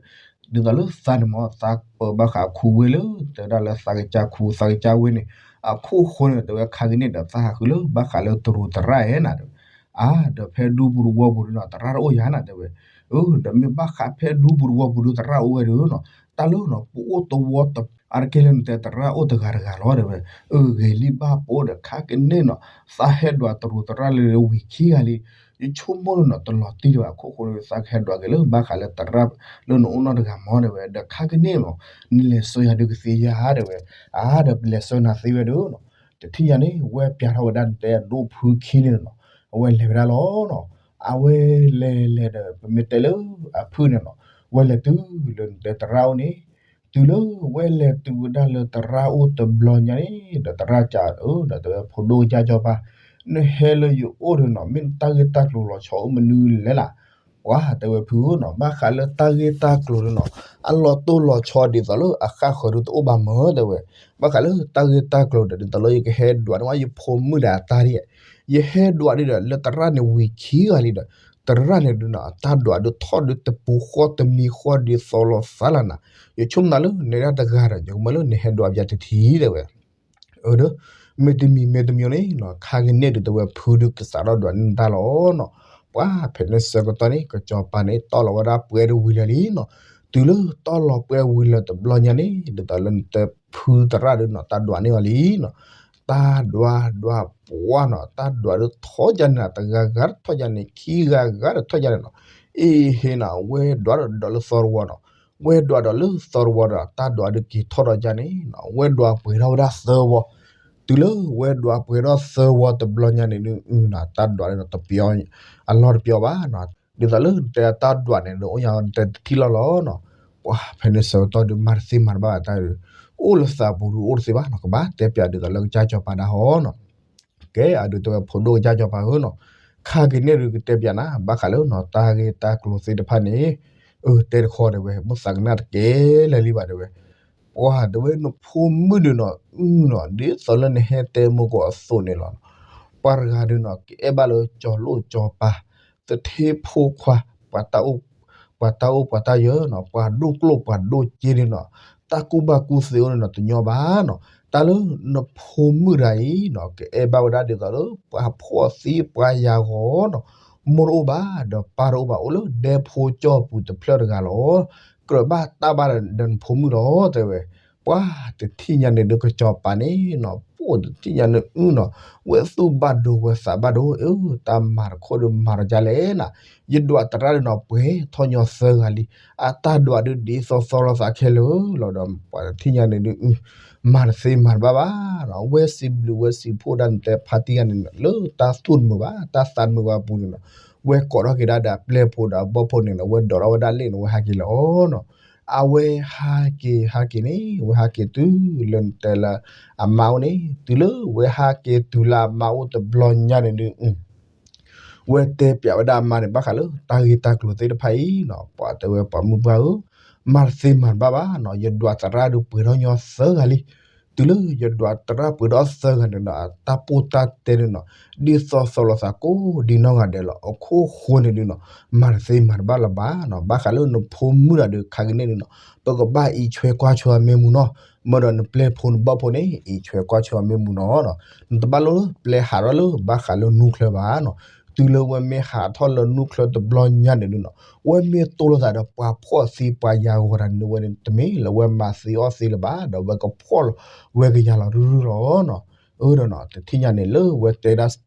ဒ်သိးလၢသးန့ၣ်မး သးပၢဘၣ်ဃးခူဝ့ၢ်လၢ တဲဝဲဒၣ်လၢသးကစၢ်ခူသးကစၢ်ဝ့ၢ်န့ၣ် အခိၣ်ဃိန့ၣ် တဲဝဲခါကန့ၣ်ဒီးသးဟးဃုလၢဘၣ်ဃးလၢတရူးသရၣ်ဧါနီၤ တဲဝဲ, အါ ဒီးဖဲဒူပူၤတဝီပူၤဒုးနီၤ သရၣ်တအိၣ်ယၤနီၤ တဲဝဲ, အၢ ဒီးမ့ၢ်ဘၣ်ဃးဖဲဒူပူၤတဝီပူၤဒုးသရၣ်အိၣ်ဝဲဒုးနီၤ တၢ်လၢနီၤ ပအိၣ်တဝီတ အါတက့ၢ်လၢနတဲသရၣ်အိၣ်တဂၤတဂၤလီၤ တဲဝဲ, အၢ ဂ့ၤလံဘၣ်ပအိၣ်ဒီးခါကန့ၣ်နီၤ သးဟဲဒွးတရူးသရၣ်လၢဝံၤခံဂၤလံ, ယဆိကမိၣ်လၢနီၤ တလီၤတံၢ်ဒံးဘၣ် အခိၣ်ဃိန့ၣ် သးကဟဲဒွးက့ၤလၢဘၣ်ဃးလၢသရၣ်လၢနအိၣ်နီတဂၤမး တဲဝဲ, ဒီးခါကန့ၣ်နီၤ နလဲၤဆှၢယၤဒုးကသ့ဧါ တဲဝဲ, အါ ဒီးပလဲၤဆှၢနၤသ့ဝဲဒုးနီၤ, တထံၣ်ညါန့ၣ် ဝဲပျးထီၣ်ဝဲဒၣ်နတဲအဒိၣ်ဖုခံန့ၣ်နီၤ, အဝဲလဲၤဝဲဒၣ်လီၤနီၤ, အဝဲလဲၤလဲၤဒီး ပမ့ၢ်တဲလၢအဖုန့ၣ်နီၤ, ဝဲလဲၤတုၤလၢနတဲသရၣ်အိၣ်န့ၣ်, တုၤလၢဝဲလဲၤတုၤဝဲဒၣ်လၢသရၣ်အိၣ်တဘျီညါန့ၣ် ဒီးသရၣ်စံး အၢ ဒီးတဲဝဲဖိဒိၣ်ကစၢ်စီၤပၤ, နဟဲလၢယအိၣ်ဒီးနီၤ မ့ၢ်နတၢ်ဂ့ၢ်တၢ်ကျိၤလီၤဆီအိၣ်မနုၤလဲၣ်လၢ်, ပှၤတဲဝဲဖုဧၢနီၤ ဘၣ်ဃးလၢတၢ်ဂ့ၢ်တၢ်ကျိၤန့ၣ်နီၤ အလီၤတိၢ်လီၤဆီဒ်သိးလၢအဃၣ်ဃၢၤဒုးတအိၣ်ဘၣ်မၢ တဲဝဲ, ဘၣ်ဃးလၢတၢ်ဂ့ၢ်တၢ်ကျိၤဒီး ဒ်သိးလၢယကဟဲဒွးန့ၢ်ဝဲယဖိမုၣ်ဒီးအတၢ်ဒ်, ယဟဲဒွးဒ်ဒီး လၢသရၣ်န့ၣ်ဝံၤခံဂၤလံဒီး သရၣ်န့ၣ်ဒုးနီၤ အတၢ်ဒွးဒုးထီၣ်ဒုးတပူၤဃီတမံၤဃီဒ်သိးလီၤသးလၢ်နၤ, ယဆိကမိၣ်နၤလၢ နဲဒၣ်တဂၤဒီး ယကမၢလၢနဟဲဒွးပယၤတထံၣ် တဲဝဲ အၢ ဒီး မ့တမံၤမ့တမံၤန့ၣ်နီၤ ခါကန့ၣ်ဒုးတဲဝဲဖုဒုးကစးထီၣ်ဒွးန့ၢ် နတၢ်လီၤနီၤ, ပှၤဖဲန့ၣ်ဆၢကတီၢ်န့ၣ် ကစီၤပၤန့ၣ် တီၢ်လီၤဝဲဒၣ်ပှဲၤတဝံၤလၢာ်လံနီၤ, တုၤလၢတီၢ်လီၤပှဲၤဝံၤလၢာ်တဘျီညါန့ၣ် ဒ်သိးလၢနတဲဖုသရၣ်ဒုးနီၤ တၢ်ဒွးန့ၢ်အီၤလံနီၤ, တၢ်ဒွးဒွးပှၢ်နီၤ တၢ်ဒွးဒုးထီၣ်ယါန့ၣ်နီၤ တဂၤဂၤတထီၣ်ယါန့ၣ် ခံဂၤဂၤတထီၣ်ယါန့ၣ်နီၤ, အ့ဟ့နီၤ ဝဲဒွးဒီးဒီးလၢသီတဝီနီၤ ဝဲဒွးဒီးလၢသီတဝီဒီး တၢ်ဒွးဒုးက့ၤထီၣ်ဒီးယါန့ၣ်နီၤ ဝဲဒွးပှဲၤထီၣ်ဝဲဒၣ်သၢဝီ, တ တုၤလၢဝဲဒွးပှဲၤထီၣ်သၢဝီတဘျီညါန့ၣ်ဒုး အတၢ်ဒွးန့ၣ်ဒီးတပျီ အလီၢ်တပျီဘၣ်နီၤ. ဒ်သိးလၢနတဲအတၢ်ဒွးန့ၣ်ဒီး အိၣ်ညါနတဲတထံၣ်လီၢ်လီၤနီၤ. ပှၤဖဲန့ၣ်ဆၢကတီၢ်ဒုး မၤတသ့မၤတဘၣ်ဘၣ်တၢ်ဒုး အိၣ်လၢသးပူၤဒုးအိၣ်တသ့ဘၣ်နီၤ. ကဘၣ်တဲပၠးဒ်သိးလၢကစၢ်စီၤပၤဒၣ်ဟီနီၤ. ကဲ အဒုးတဲဝဲ ဖိဒိၣ်ကစၢ်စီၤပၤဧၢနီၤ, ခါက့ၤန့ၣ်ဒုးကတဲပၠးနၤ ဘၣ်ဃးလၢနီၤ တၢ်ဂ့ၢ်တၢ်ကျိၤသ့ၣ်တဖၣ်န့ၣ်, အၢ တဲတခီတဲဝဲ မုၢ်သးကနၣ်တကဲလၢာ်လံဘၣ်တဲဝဲ. ပှၤတဲဝဲ နဖိမုၣ်ဒုးနီၤ အုနီၤ ဒ်သိးလၢနဟဲတဲမိၢ်ကီးအသိးန့ၣ်လီၤ. ပှၤတဂၤဒုးနီၤ ကအဲၣ်ဘၣ်လၢစီၤလိၣ်စီၤပၤ သထ့ဖိခွါ ပှၤတၢ်အိၣ် ပှၤတၢ်အိၣ်ပှၤတၢ်ယၢၤနီၤ, ပှၤဒိၣ်ကျိၣ်ပှၤဒိၣ်စ့န့ၣ်နီၤ, တၢ်ကူၣ်ဘၣ်ကူၣ်သ့အိၣ်န့ၣ်နီၤ တညီဘၣ်နီၤ. တၢ်လၢနဖိမုၣ်တဂၤအံၤနီၤ ကအဲၣ်ဘၣ်ဝဲဒၣ်ဒ်သိးလၢ ပှၤဖှီၣ်သံပှၤယၤဂီၤနီၤ, မိၢ်တအိၣ်ဘၣ် ဒီးပၢ်တအိၣ်ဘၣ် အိၣ်လၢဒဲဖိကၠီၢ်ပူၤတဖျၢၣ်တဂၤလီၤ. ကြၢးဘၣ်တၢ်ဘၣ်ဒီးနဖိမုၣ်လီၤ တဲဝဲ. ပှၤတထံၣ်ညါန့ၣ်ဒုး ကစီၤပၤန့ၣ်နီၤ ပိၢ်တထံၣ်ညါန့ၣ်အုနီၤ, ဝဲသူၣ်ဘၣ်ဒိဝဲသးဘၣ်ဒိ အၢ တၢ်မၤတခီဒုးမၤဒီးဒ်လဲၣ်နီၤ, ယဒွးသရၣ်ဒုးနီၤ ပှဲၤထီၣ်ညီသၢဂၤလံ, အတၢ်ဒွးဒုးဒ်သိးသီလိာ်သးခဲလၢာ်လီၤဒီး ပှၤတထံၣ်ညါန့ၣ်ဒုး မၤတသ့မၤတဘၣ်ဘၣ်နီၤ. ဝဲစံးဘျုးဝဲစံးဖှိၣ်ဒၣ်နတဲဖါတံၢ်ဂၤန့ၣ် လၢတၢ်သူၣ်တမုာ်ဘၣ် တၢ်သးတမုာ်ဘၣ်အပူၤန့ၣ်နီၤ, ဝဲကိးထီၣ်က့ၤဒၣ်ဒီးအပျဲၢ်ဖိဒီးအဘီၣ်ဖိန့ၣ်နီၤ, ဝဲဒိးထီၣ်ဝဲဒၣ်လ့ၣ်န့ၣ် ဝဲဟးက့ၤလီၤနီၤ. အဝဲဟးက့ၤဟးက့ၤန့ၣ် ဝဲဟးက့ၤတုၤလၢနတဲလၢအမါအိၣ်န့ၣ်, တုၤလၢဝဲဟးက့ၤတုၤလၢအမါအိၣ်တဘျီညါန့ၣ်ဒုး ဝဲတဲပၠးဝဲဒၣ်အမါန့ၣ် ဘၣ်ဃးလၢတၢ်ဂ့ၢ်တၢ်ကျိၤသ့ၣ်တဖၣ်အံၤနီၤ, ပှၤတဲဝဲပှၤမုၢ်ပှၢ်ဧၢ, မၤတသ့မၤတဘၣ်ဘၣ်နီၤ, ယဒွးသရၣ်ဒုးပှဲၤထီၣ်ညီသၢဂၤလံ. တုၤလၢယဒွးသရၣ်ပှဲၤထီၣ်သၢဂၤန့ၣ်နီၤ, အတၢ်ပိၢ်တၢ်တဲန့ၣ်နီၤ, ဒ်သိးသီလိာ်သးကိးဒ်နီၢ်ဂၤဒဲးလီၤ. အခိၣ်ဃိန့ၣ်ဒုးနီၤ, မၤတသ့မၤတဘၣ်လၢၤဘၣ်နီၤ. ဘၣ်ဃးလၢနဖိမုၣ်တဂၤဒုး ခါက့ၤန့ၣ်ဒုးနီၤ, ပကဘၣ်အံးဆွဲကွၢ်ဆွဲအီၤမ့ၢ်မူနီၤ, မ့ၢ်ဒီးနပျဲၢ်ဖိနဘီၣ်ဖိန့ၣ် အံးဆွဲကွၢ်ဆွဲအီၤမ့ၢ်မူနီၤ. နတဘၣ်လိၣ်လၢပျဲဟးထီၣ်လၢဘၣ်ဃးလၢနူၢ်ချၢဘၣ်နီၤ. တုၤလၢဝဲမ့ၢ်ဟးထီၣ်လၢနူၢ်ချၢတဘျီညါန့ၣ်ဒုးနီၤ, ဝဲမ့ၢ်တိၢ်လိာ်သးဒီးပှၤဖှီၣ်သံပှၤယၤဂီၤတၢ်န့ၣ်ဝဲန့ၣ် တမ့ၢ်လၢဝဲမၤသံအီၣ်သံလၢၤဘၣ်, ဒီးဝဲကဖှီၣ်လီၤဝဲကယၤလီၤရုၢ်ရုၢ်လီၤနီၤ. အၢဒီးနီၤ, တထံၣ်ညါန့ၣ်လၢဝဲတဲ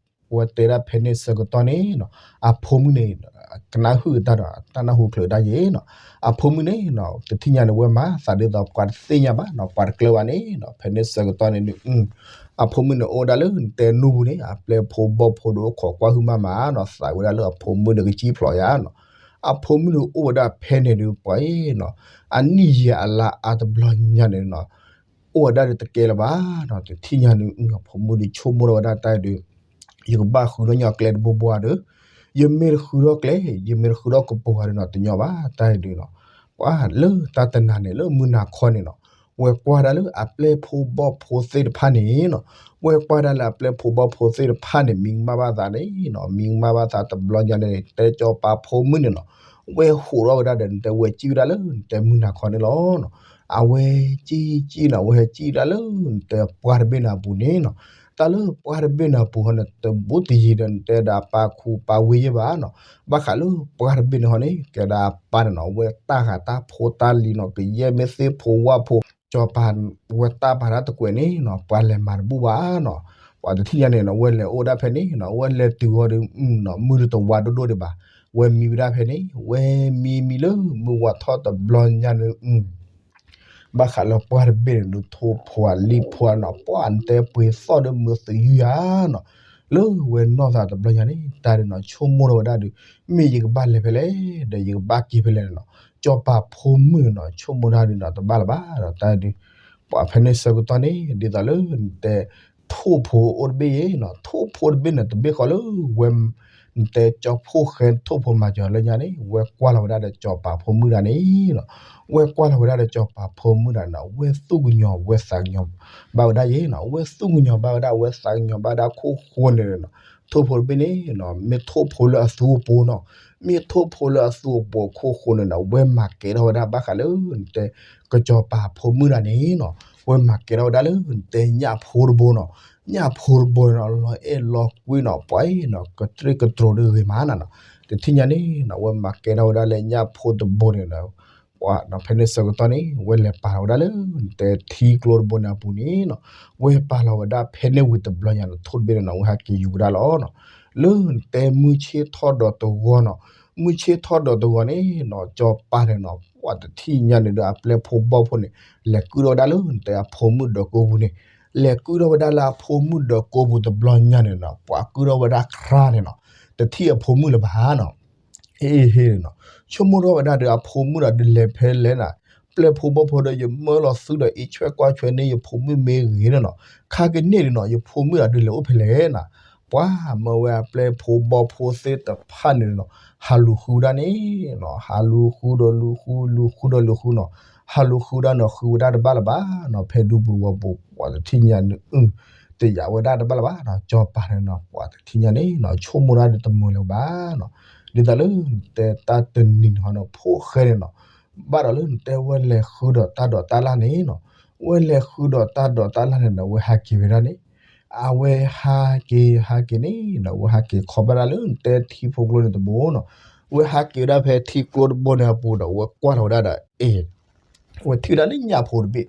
ဝဲတဲဒၣ်ဖဲန့ၣ်ဆၢကတီၢ်န့ၣ်နီၤ, အဖိမုၣ်န့ၣ် ကနၣ်ဟုၣ်အတၢ်ဒီး တၢ်နၢ်ဟူချုးတၢ်ယဲနီၤ. အဖိမုၣ်န့ၣ်နီၤ, တထံၣ်ညါန့ၣ် ဝဲမၤသးဒ်သိးပှၤတသ့ၣ်ညါဘၣ်နီၤ, ပှၤတကျၢၤဘၣ်န့ၣ်နီၤ, ဖဲန့ၣ်ဆၢကတီၢ်န့ၣ်ဒုး အဖိမုၣ်န့ၣ်အိၣ်ဝဲဒၣ်လၢနတဲနူၢ်ပူၤန့ၣ်, အပျဲၢ်ဖိဘီၣ်ဖိဒီးအိၣ်ခိးကွၢ်ဟုၣ်မးမးနီၤ, သးဝဲဒၣ်လၢအဖိမုၣ်ဒီးကစံၣ်ဖျိးယါနီၤ. အဖိမုၣ်န့ၣ်အိၣ်ဝဲဒၣ်ဖဲန့ၣ်ဒုးပှၤအံၤနီၤ, အနံၣ်ယံာ်အလါအါတဘျီညါန့ၣ်နီၤ, အိၣ်ဝဲဒၣ်ဒီးတကဲလၢၤဘၣ်နီၤ. တထံၣ်ညါန့ၣ် အဖိမုၣ်ဒီးဆိကမိၣ်ထီၣ်ဝဲဒၣ်တၢ်အံၤဒုး, ယကဘၣ်ဃုထီၣ်ညီကျဲတဘိဘိဧါဒီး, ယမ့ၢ်တဃုထီၣ်ကျဲ, ယမ့ၢ်တဃုထီၣ်ကပိာ်ဧါဒီးနီၤ, တညီဘၣ်တၢ်အံၤဒုးနီၤ. ပှၤလၢတၢ်တနၤန့ၣ် လၢမုၢ်နၤခီန့ၣ်နီၤ, ဝဲကွၢ်ဒၣ်လၢအပျဲၢ်ဖိဘီၣ်ဖိသ့ၣ်တဖၣ်န့ၣ်နီၤ, ဝဲကွၢ်ဒၣ်လၢအပျဲၢ်ဖိဘီၣ်ဖိသ့ၣ်တဖၣ်န့ၣ် မံကမၣ်ဘၣ်သးန့ၣ်နီၤ, မံကမၣ်ဘၣ်သးတဘျီညါန့ၣ် တဲစီၤပၤဖိမုၣ်န့ၣ်နီၤ, ဝဲဟးထီၣ်ဝဲဒၣ်ဒီး နတဲဝဲစံၣ်ဝဲဒၣ်လၢနတဲမုၢ်နၤခီန့ၣ်လီၤနီၤ. အဝဲစံၣ်စံၣ်နီၤ, ဝဲဟဲစံၣ်ဒၣ်လၢနတဲပှၢ်တဘ့ၣ်န့ၣ်အပူၤန့ၣ်နီၤ. တၢ်လၢပှၢ်တဘ့ၣ်န့ၣ်အပူၤဃီန့ၣ် တဘူးတယံၤဒီး နတဲဒၣ်အပၢ်ခူပၢ်ဝ့ၢ်ယဲၢ်ဘၣ်နီၤ. ဘၣ်ဃးလၢပှၢ်တဘ့ၣ်န့ၣ်ဃီန့ၣ် ကဲဒၣ်အပၢ်န့ၣ်နီၤ, ဝဲတၢ်ဃးတၢ်ဖိတၢ်လံၤနီၤ, ကယဲၢ်မ့ၢ်သ့ၣ်ဖိဝၣ်ဖိ စီၤပၤဝဲတၢ်ပာ်တၢ်တကွဲးန့ၣ်နီၤ, ပှၤလဲၤမၤတဘူၣ်ဘၣ်နီၤ. ပှၤတထံၣ်ညါန့ၣ်နီၤ, ဝဲလဲၤအိၣ်ဒၣ်ဖဲန့ၣ်နီၤ, ဝဲလဲၤတုၤဃီဒီး မုၢ်တဝါဒိၣ်ဒိၣ်ဒံးဘၣ်. ဝဲမံဝဲဒၣ်ဖဲန့ၣ်, ဝဲမံမံလၢမုၢ်ဝါထီၣ်တဘျီညါန့ၣ် ဘၣ်ဃးလၢပှၢ်တဘ့ၣ်န့ၣ်ဒုး ထိၣ်ဖိအလံၣ်ဖိနီၤ, ပှၤနတဲပှ့ၤသီၣ်ဒီးမုာ်သယုၢ်ယါနီၤ, လၢဝဲနီၢ်သးတဘျီညါန့ၣ် တၢ်ဒုးနီၤ ဆိကမိၣ်ထီၣ်ဝဲဒၣ်ဒုး, မ့ၢ်ယကဘၣ်လဲၤဖဲလဲၣ် ဒီးယကဘၣ်က့ၤဖဲလဲၣ်န့ၣ်နီၤ, စီၤပၤဖိမုၣ်န့ၣ်နီၤ ဆိကမိၣ်တၢ်ဒုးနီၤ တဘၣ်လၢၤဘၣ်ဒီးတၢ်ဒုး ပှၤဖဲန့ၣ်ဆၢကတီၢ်န့ၣ် ဒ်သိးလၢနတဲ ထိၣ်ဖိအိၣ်တဘ့ၣ်ယဲနီၤ, ထိၣ်ဖိတဘ့ၣ်န့ၣ် တဘ့ၣ်ဃီလၢဝဲ နတဲကၠီဖိဃဲထိၣ်ဖိမၤစၢၤလၢညါန့ၣ် ဝဲကွၢ်လီၤဝဲဒၣ်ဒီးစီၤပၤဖိမုၣ်တဂၤန့ၣ်နီၤ, ဝဲကွၢ်လီၤဝဲဒၣ်ဒီးစီၤပၤဖိမုၣ်တဂၤန့ၣ်နီၤ, ဝဲသူၣ်ကညီၤဝဲသးကညီၤဘၣ်ဝဲဒၣ်ယဲနီၤ, ဝဲသူၣ်ကညီၤဘၣ်ဝဲဒၣ် ဝဲသးကညီၤဘၣ်ဝဲဒၣ်ခိၣ်ဃိန့ၣ်နီၤ, ထိၣ်ဖိတဘ့ၣ်န့ၣ်နီၤ မ့ၢ်ထိၣ်ဖိလၢအသူအပူၤနီၤ, မ့ၢ်ထိၣ်ဖိလၢအသူအပူၤအခိၣ်ဃိန့ၣ်နီၤ ဝဲမၤကဲထီၣ်ဝဲဒၣ်ဘၣ်ဃးလၢနတဲ ကစီၤပၤဖိမုၣ်တဂၤန့ၣ်နီၤ, ဝဲမၤကဲထီၣ်ဝဲဒၣ်လၢနတဲညၣ်ဖိတဘိနီၤ, ညၣ်ဖိတဘိန့ၣ်နီၤ လီၤအဲၣ်လီၤကွံနီၤ ပှၤအံၤနီၤ ကတြ့ၢ်ကတြိၤဒီးဂ့ၤမးနၤနီၤ, တထံၣ်ညါန့ၣ်နီၤ ဝဲမၤကဲထီၣ်ဝဲဒၣ်လၢညၣ်ဖိတဘိန့ၣ်ဒီး ပှၤနီၤဖဲန့ၣ်ဆၢကတီၢ်န့ၣ် ဝဲလဲၤပာ်လီၤဝဲဒၣ်လၢနတဲထံကျိတဘိန့ၣ်အပူၤန့ၣ်နီၤ, ဝဲပာ်လီၤဝဲဒၣ်ဖဲန့ၣ်ဝံၤတဘျီညါနီၤ ထိၣ်တဘ့ၣ်န့ၣ်နီၤ ဝဲဟဲက့ၤယူၤဝဲဒၣ်လီၤနီၤ, လၢနတဲမုၢ်ဆ့ၣ်ထီၣ်ဒီးတဂီၤနီၤ, မုၢ်ဆ့ၣ်ထီၣ်ဒီးတဂီၤန့ၣ်နီၤ စီၤပၤန့ၣ်နီၤ ပှၤတထံၣ်ညါန့ၣ်ဒီးအပျဲၢ်ဖိဘီၣ်ဖိန့ၣ် လဲၤကုၣ်ထီၣ်ဝဲဒၣ်လၢနတဲအဖိမုၣ်ဒီးကိပူၤန့ၣ် လဲၤကုၢ်ထီၣ်ဝဲဒၣ်လၢအဖိမုၣ်ဒီးကိးပူၤတဘျီညါန့ၣ်နီၤ ပှၤကုၢ်ထီၣ်ဝဲဒၣ်ခရါန့ၣ်နီၤ တထံၣ်အဖိမုၣ်လၢၤဘၣ်နီၤ အ့ဟ့ၣ်နီၤ ဆိကမိၣ်ထီၣ်ဝဲဒၣ်ဒီးအဖိမုၣ်ဒီးဒုးလဲၤဖဲလဲၣ်နၤ ပျဲၢ်ဖိဘီၣ်ဖိဒီး ယမၢလီၤသုဒီးအံးဆွဲကွၢ်ဆွဲန့ၢ်ယဖိမုၣ်မ့ၢ်ဂ့ၤန့ၣ်နီၤ ခါကန့ၢ်န့ၣ်နီၤ ယဖိမုၣ်ဒီးဒုးလဲၤအိၣ်ဖဲလဲၣ်နၤ ပှၤမၢဝဲအပျဲၢ်ဖိဘီၣ်ဖိသ့ၣ်တဖၣ်န့ၣ်နီၤ ဟးလူၤဃုဒၣ်န့ၣ်နီၤ ဟးလူၤဃုဒီးလူၤဃု လူၤဃုဒီးလူၤဃုနီၤ ဟးလူၤဃုဒၣ်နီၤ ဃုဝဲဒၣ်တဘၣ်လၢၤဘၣ်နီၤ ဖဲဒူပူၤတဝီပူၤ ပှၤတထံၣ်ညါန့ၣ် အု တယာ်ဝဲဒၣ်တဘၣ်လၢၤဘၣ်နီၤ စီၤပၤန့ၣ်နီၤ ပှၤတထံၣ်ညါန့ၣ်နီၤ ဆိကမိၣ်ဒၣ်ဒီးတမုာ်လၢၤဘၣ်နီၤ ဒ်သိးလၢ တဲတၢ်တနံၤန့ၣ်ဟီနီၤ ဖိၣ်ဃဲန့ၣ်နီၤ ဘၣ်ဒီးလၢနတဲဝဲလဲၤဃုဒီးတၢ်ဒိးတၢ်လၢ်န့ၣ်နီၤ ဝဲလဲၤဃုဒီးတၢ်ဒိးတၢ်လၢ်န့ၣ်ဒီး ဝဲဟးက့ၤဝဲဒၣ်န့ၣ် အဝဲဟးက့ၤဟးက့ၤန့ၣ်ဒီး ဝဲဟးက့ၤခီဘၣ်ဒၣ်လၢနတဲထံဖိကျိန့ၣ်တဘိနီၤ ဝဲဟးက့ၤဝဲဒၣ်ဖဲထံကျိတဘိန့ၣ်အပူၤဒီး ဝဲကွၢ်ထီၣ်ဝဲဒၣ်ဒီး အ့ ဝဲထံၣ်ဝဲဒၣ်လၢညၣ်ဖိတဘ့ၣ်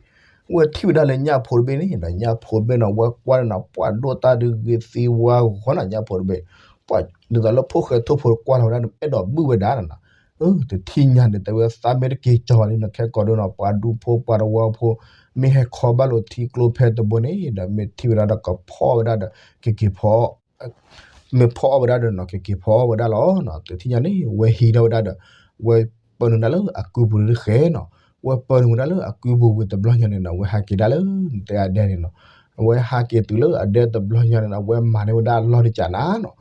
ဝဲထံၣ်ဝဲဒၣ်လၢညၣ်ဖိတဘ့ၣ်န့ၣ်ဒီး ညၣ်ဖိတဘ့ၣ်န့ၣ် ဝဲကွၢ်န့ၣ်နီၤ ပှၤဒိၣ်တၢ်ဒုးဂ့ၤသ့ဝါဂီၤနီၤ ညၣ်ဖိတဘ့ၣ် ပှၤဒ်သိးလၢဖိၣ်ဃဲထိၣ်ဖိကွၢ်ထီၣ်ဝဲဒၣ်န့ၣ် အဲၣ်ဒိးဘုၣ်ဝဲဒၣ်နီၤ အၢ တထံၣ်ညါန့ၣ် တဲဝဲသးမ့ၢ်တက့ၤကၠီၤဘၣ်လံနီၤ ခဲကိာ်ဒ်နီၤ ပှၤဒူဖိပှၤတဝီဖိ မ့ၢ်ဟဲခီဘၣ်လိာ်ထံကျိဖဲတဘိန့ၣ်ဒီး မ့ၢ်ထံၣ်ဝဲဒၣ်ဒီးကဖီၣ်ဝဲဒၣ်ဒီး ကက့ၤဖီ မ့ၢ်ဖီၣ်အီၣ်ဝဲဒၣ်ဒီးနီၤ ကက့ၤဖီၣ်အီၣ်ဝဲဒၣ်လီၤနီၤ တထံၣ်ညါန့ၣ် ဝဲဟံးထီၣ်ဝဲဒၣ်ဒီး ဝဲပၢနုာ်ဒၣ်လၢအကုပူၤတဃဲနီၤ ဝဲပၢနုာ်ဝဲဒၣ်လၢအကုပူၤဝံၤတဘျီညါန့ၣ်နီၤ ဝဲဟးက့ၤဒၣ်လၢနတဲအဒဲန့ၣ်နီၤ ဝဲဟးက့ၤတုၤလၢအဒဲတဘျီညါန့ၣ်နီၤ ဝဲမၤန့ၢ်ဝဲဒၣ်အလီၢ်တကးနၤနီၤ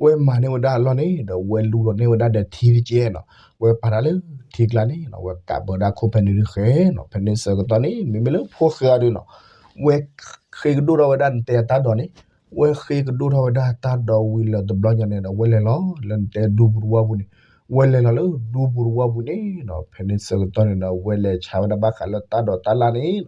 ဝဲမၤန့ၢ်ဝဲဒၣ်အလီၢ်န့ၣ်ဒီး ဝဲလူလီၤန့ၢ်ဝဲဒၣ်ဒီးထံတကဲနီၤ ဝဲပာ်တၢ်လၢထံကျါန့ၣ်နီၤ ဝဲကးပၢဒၣ်ခိၣ်ဖဲန့ၣ်တဃဲနီၤ ဖဲန့ၣ်ဆၢကတီၢ်န့ၣ် မ့မ့ၢ်လၢဖိၣ်ဃဲအီၤဒုးနီၤ ဝဲဃ့ကဒိၣ်ထီၣ်ဝဲဒၣ်နတဲအတၢ်ဒိးန့ၣ် ဝဲဃ့ကဒိၣ်ထီၣ်ဝဲဒၣ်တၢ်ဒိးဝံၤလၢတဘျီညါန့ၣ်ဒီး ဝဲလဲၤလီၤလၢနတဲဒူပူၤတဝီပူၤန့ၣ် ဝဲလဲၤလီၤလၢဒူပူၤတဝီပူၤန့ၣ်နီၤ ဖဲန့ၣ်ဆၢကတီၢ်န့ၣ်ဒီး ဝဲလဲၤဆါဝဲဒၣ်ဘၣ်ဃးလၢတၢ်ဒိးတၢ်လၢ်န့ၣ်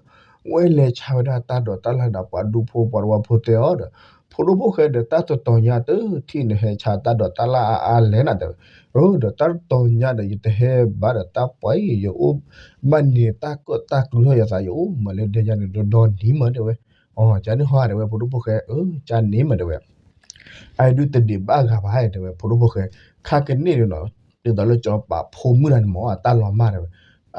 ဝဲလဲၤဆါဝဲဒၣ်တၢ်ဒိးတၢ်လၢ်န့ၣ်ဒီး ပှၤဒူဖိပှၤတဝီဖိတဲအီၤဒီး ဖိဒိၣ်ဖိၣ်ဃဲဒီး တၢ်တတီၤညါတထံၣ်နဟဲဆါတၢ်ဒိးတၢ်လၢ်အါအါလဲၣ်နၤတဲဝဲ, အၢ ဒီးတၢ်တတီၤညါဒီး ယတဟဲဘၣ်ဒီးတၢ်ပှၤအံၤ ယအိၣ်ဘၣ်န့ၣ် တၢ်ကၢၣ်တၢ်ကျူထီၣ်ယသး ယအိၣ်မးလၢဒဲယါန့ၣ် ဒီဒီနံၤမးတဲဝဲ, အီ ကန့ၣ်ဟီတဲဝဲ ဖိဒိၣ်ဖိၣ်ဃဲ အၢ ကန့ၣ်မးတဲဝဲ အဒုးတဒံးဘၣ်ဂၤဘၣ်တဲဝဲ ဖိဒိၣ်ဖိၣ်ဃဲ, ခါကန့ၢ်န့ၣ်နီၤ, ဒ်သိးလၢစီၤပၤဖိမုၣ်တဂၤန့ၣ်မ့ၢ် အတၢ်လီၤမၢ်တဲဝဲ,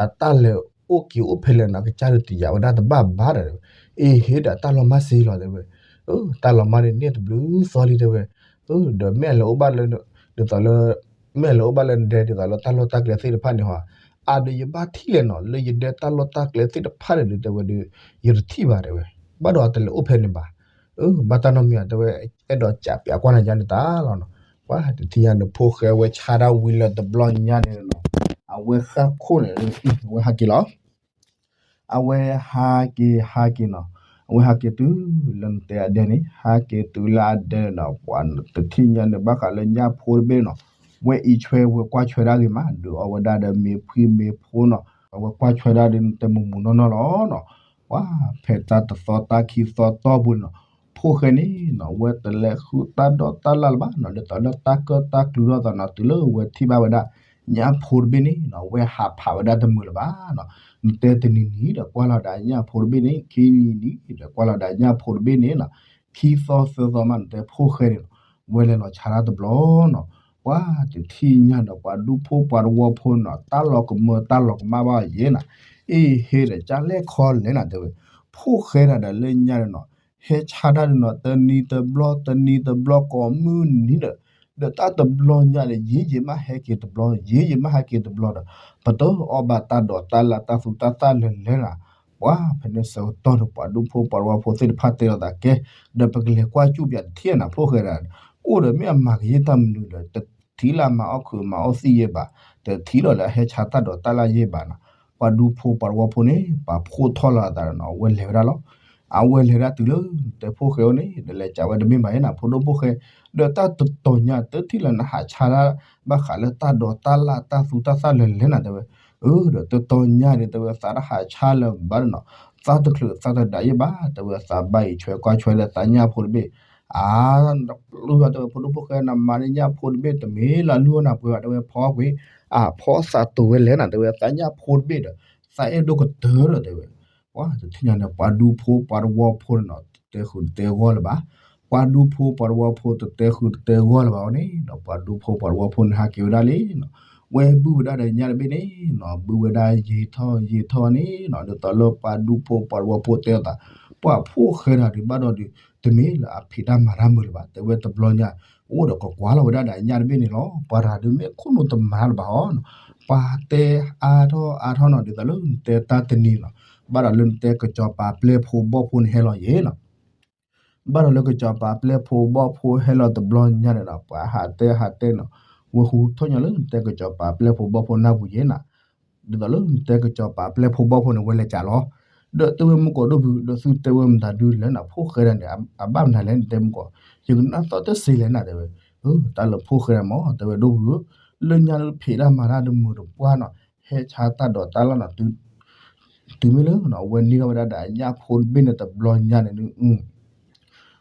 အတၢ်လဲၤအိၣ်က့ၤအိၣ်ဖဲလဲၣ်နီၤ ကစၢ်ဒုးတယာ်ဝဲဒၣ်တဘၣ်ဘၣ်ဒီးတဲဝဲ, အ့ဟ့ဒီးတၢ်လီၤမၢ်စ့လီၤတဲဝဲ, တၢ်လီၤမၢ်န့ၣ်န့ၢ်တဘျုးသီလံတဲဝဲ, ဒီးမ့ၢ်အလဲၤအိၣ်ဘၣ်လၢ ဒ်သိးလၢ မ့ၢ်အလဲၤအိၣ်ဘၣ်လၢနဒဲဒ်သိးလၢတၢ်လီၢ်တၢ်ကျဲသ့ၣ်တဖၣ်န့ၣ်ဟီ, အဒုးယဘၣ်ထံၣ်လဲၣ်နီၤ လၢယဒဲတၢ်လီၢ်တၢ်ကျဲသ့ၣ်တဖၣ်န့ၣ်ဒုးတဲဝဲဒီး ယတထံၣ်ဘၣ်တဲဝဲ, ဘၣ်ဒီးအတလဲၤအိၣ်ဖဲန့ၣ်ဘၣ် အၢ ဘၣ်တၢ်နီတမံၤဧါ တဲဝဲ, အဲၣ်ဒိးကးပၠးကွၢ်နၤယါန့ၣ်တၢ်လီၤနီၤ, ပှၤတထံၣ်ညါန့ၣ် ဖိၣ်ဃဲဝဲဆါတၢ်ဝံၤလၢတဘျီညါန့ၣ်နီၤ, အဝဲဃၣ်ခိၣ်န့ၣ် အဝဲဟးက့ၤလီၤ, အဝဲဟးက့ၤဟးက့ၤနီၤ, အဝဲဟးက့ၤတုၤလၢနတဲအဒဲန့ၣ် ဟးက့ၤတုၤလၢအဒဲန့ၣ်နီၤ, ပှၤတထံၣ်ညါန့ၣ် ဘၣ်ဃးလၢညၣ်ဖိတဘ့ၣ်နီၤ, ဝဲအံးဆွဲဝဲကွၢ်ဆွဲဒၣ်ဂ့ၤမး ဒုးအီၣ်ဝဲဒၣ်ဒီးမ့ၤဖှံမ့ၤဖိနီၤ, အဝဲကွၢ်ဆွဲဒၣ်ဒီးနတဲမုာ်မုာ်နီၢ်နီၢ်လီၤနီၤ, ပှၤဖဲတၢ်တသီတၢ်ခံသီတီၢ်ပူၤန့ၣ်နီၤ, ဖိၣ်ဃဲန့ၣ်နီၤ ဝဲတလဲၤဃုတၢ်ဒိးတၢ်လၢ်လၢၤဘၣ်နီၤ, ဒ်သိးလၢတၢ်ကၢၣ်တၢ်ကျူထီၣ်သးနီၤ, တုၤလၢဝဲထံၣ်ဘၣ်ဝဲဒၣ် ညၣ်ဖိတဘ့ၣ်န့ၣ်နီၤ ဝဲဟးဖးဝဲဒၣ်တမုာ်လၢၤဘၣ်နီၤ, နတဲတနံၤနံၤဒီးကွၢ်လီၤဒၣ်ညၣ်ဖိတဘ့ၣ်န့ၣ် ခံနံၤနံၤဒီးကွၢ်လီၤဒၣ်ညၣ်ဖိတဘ့ၣ်န့ၣ်နီၤ, ခံသီသၢသီမး နတဲဖိၣ်ဃဲန့ၣ်နီၤ, ဝဲလဲၤလီၤဆါတၢ်တဘျီနီၤ, ပှၤတထံၣ်ညါဒီး ပှၤဒူဖိပှၤတဝီဖိနီၤ တၢ်လီၤကမၢတၢ်လီၤကမၣ်ဘၣ်ယဲနီၤ, အ့ဟ့ဒီး ကၢ်လဲၣ်ခီလဲၣ်နၤတဲဝဲ, ဖိၣ်ဃဲတၢ်ဒီးလၢညါန့ၣ်နီၤ ဟဲဆါတၢ်န့ၣ်နီၤ တနံၤတဘျီ တနံၤတဘျီ ကိးမုၢ်နံၤဒီး ဒီးတၢ်တဘျီညါဒီး ယံာ်ယံာ်မးဟဲက့ၤတဘျီ ယံာ်ယံာ်မးဟဲက့ၤတဘျီဒီး ပတအီၣ်ဘၣ်တၢ်ဒိးတၢ်လၢ်တၢ်သူတၢ်သၣ်လဲၤလဲၤနၤ, ပှၤဖဲန့ၣ်ဆၢကတီၢ်ဒီး ပှၤဒူဖိပှၤတဝီဖိသ့ၣ်တဖၣ်တဲလီၤသးကဲ, ဒီးပကလဲၤကွၢ်ကၠူၣ်ပၠးတထံၣ်နၤ ဖိၣ်ဃဲဒၣ်, အိၣ်ဒီးမ့ၢ်အမၤကယဲၢ်တၢ်မနုၤဒီး တထံၣ်လၢအမၤအီၣ်ခုးမၤအီၣ်သံၣ်ယဲၢ်ဘၣ်, တထံၣ်လီၤလၢအဟဲဆါတၢ်ဒိးတၢ်လၢ်ယဲၢ်ဘၣ်နီၤ, ပှၤဒူဖိပှၤတဝီဖိန့ၣ် ပာ်ဖှိၣ်ထီၣ်လီၤအသးဒီးနီၤ အဝဲလဲၤဝဲဒၣ်လီၤ, အဝဲလဲၤဒၣ်တုၤလၢ နတဲဖိၣ်ဃဲအိၣ်န့ၣ် ဒီးလဲၤကးဝဲတမ့ၢ်ဘၣ်ယဲနၤ ဖိဒိၣ်ဖိၣ်ဃဲ, ဒီးတၢ်တတီၤညါ တထံၣ်လၢနဟးဆါတၢ် ဘၣ်ဃးလၢတၢ်ဒိးတၢ်လၢ်တၢ်သူတၢ်သၣ်လဲၤလဲၤနၤတဲဝဲ, အၢ ဒီးတတီၤညါန့ၣ် တဲဝဲသးတဟးဆါလၢၤဘၣ်ဒီးနီၤ, သးတချုးသးတဒးယဲၢ်ဘၣ် တဲဝဲသးဘၣ်အံးဆွဲကွၢ်ဆွဲလၢသးညၣ်ဖိတဘ့ၣ်, အါ နပျုၢ်ဘၣ်တဲဝဲ ဖိဒိၣ်ဖိၣ်ဃဲ နမၤန့ၢ်ညၣ်ဖိတဘ့ၣ် တမ့ၢ်လၢလုၢ်အီၣ်နၤပှဲၤဘၣ် တဲဝဲဖီကွံာ်, အဖီသးတိၤဝဲလဲၣ်နၤ တဲဝဲ သးညၣ်ဖိတဘ့ၣ်ဒီး သးအဲၣ်ဒိၣ်ကတၢၢ်ဒီးတဲဝဲ, ပှၤတထံၣ်ညါန့ၣ် ပှၤဒူဖိပှၤတဝီဖိန့ၣ်နီၤ တတဲဃုာ်တတဲဂီၢ်လၢၤဘၣ်, ပှၤဒူဖိပှၤတဝီဖိတတဲဃုာ်တတဲဂီၢ်လၢၤဘၣ်အီၤန့ၣ်ဒီး ပှၤဒူဖိပှၤတဝီဖိန့ၣ်ဟးက့ၤဝဲဒၣ်လံနီၤ, ဝဲဘုၣ်ဝဲဒၣ်ဒီးညၣ်တဘ့ၣ်န့ၣ်နီၤ ဘုၣ်ဝဲဒၣ်ယံာ်ထီၣ်ယံာ်ထီၣ်န့ၣ်နီၤ ဒ်သိးလၢပှၤဒူဖိပှၤတဝီဖိတဲအသး, ပှၤဖိၣ်ဃဲတၢ်ဒုးဘၣ်ဒီးဒုး တမ့ၢ်လၢအဖံးတၢ်မၤတၢ်မုာ်လၢၤဘၣ် တဲဝဲတဘျီညါ အိၣ်ဒီးကကွၢ်လီၤဝဲဒၣ်ဒီးအညၣ်တဘ့ၣ်န့ၣ်လီၤ. ပှၤတဂၤဒုးမ့ၢ်ခိၣ်နူာ်တမၤတၢ်လၢၤဘၣ်ဟီနီၤ ပှၤတဲအါထီၣ်အါထီၣ်နီၤ ဒ်သိးလၢနတဲတၢ်တနံၤနီၤ ဘၣ်ဒီးလၢနတဲကစီၤပၤပျဲၢ်ဖိဘီၣ်ဖိန့ၣ်ဟဲလီၤယဲနီၤ ဘၣ်ဒီးလၢကစီၤပၤပျဲၢ်ဖိဘီၣ်ဖိဟဲလီၤတဘျီညါန့ၣ်ဒီး ပှၤဟးတဲဟးတဲနီၤ ဝဲဟူထီၣ်ညီလၢနတဲကစီၤပၤပျဲၢ်ဖိဘီၣ်ဖိနၢ်ပူၤယဲနီၤ ဒ်သိးလၢနတဲကစီၤပၤပျဲၢ်ဖိဘီၣ်ဖိန့ၣ် ဝဲလဲၤကးလီၤ ဒီးတဲဝဲမူကီၢ်ဒိၣ်ဖု ဒီးသုတဲဝဲမတၤဒုလဲၣ်နီၤ ဖိၣ်ဃဲတၢ်န့ၣ် အဘၣ်မနုၤလဲၣ် နတဲမူကီၢ် ယကနၣ်သီၣ်တစ့လဲၣ်နၤ တဲဝဲ တၢ်လၢဖိၣ်ဃဲတၢ်မး တဲဝဲဒိၣ်ဖုဧၢ လၢညါလၢဖံးတၢ်မၤတၢ်တမုာ်တပှၢ်နီၤ ဟဲဆါတၢ်ဒိးတၢ်လၢ်နီၤ တုၤမ့ၢ်လၢနီၤ အဝဲန့ၢ်ထီၣ်ဝဲဒၣ်ဒီးအညၣ်ဖိတဘ့ၣ်န့ၣ်တဘျီညါန့ၣ်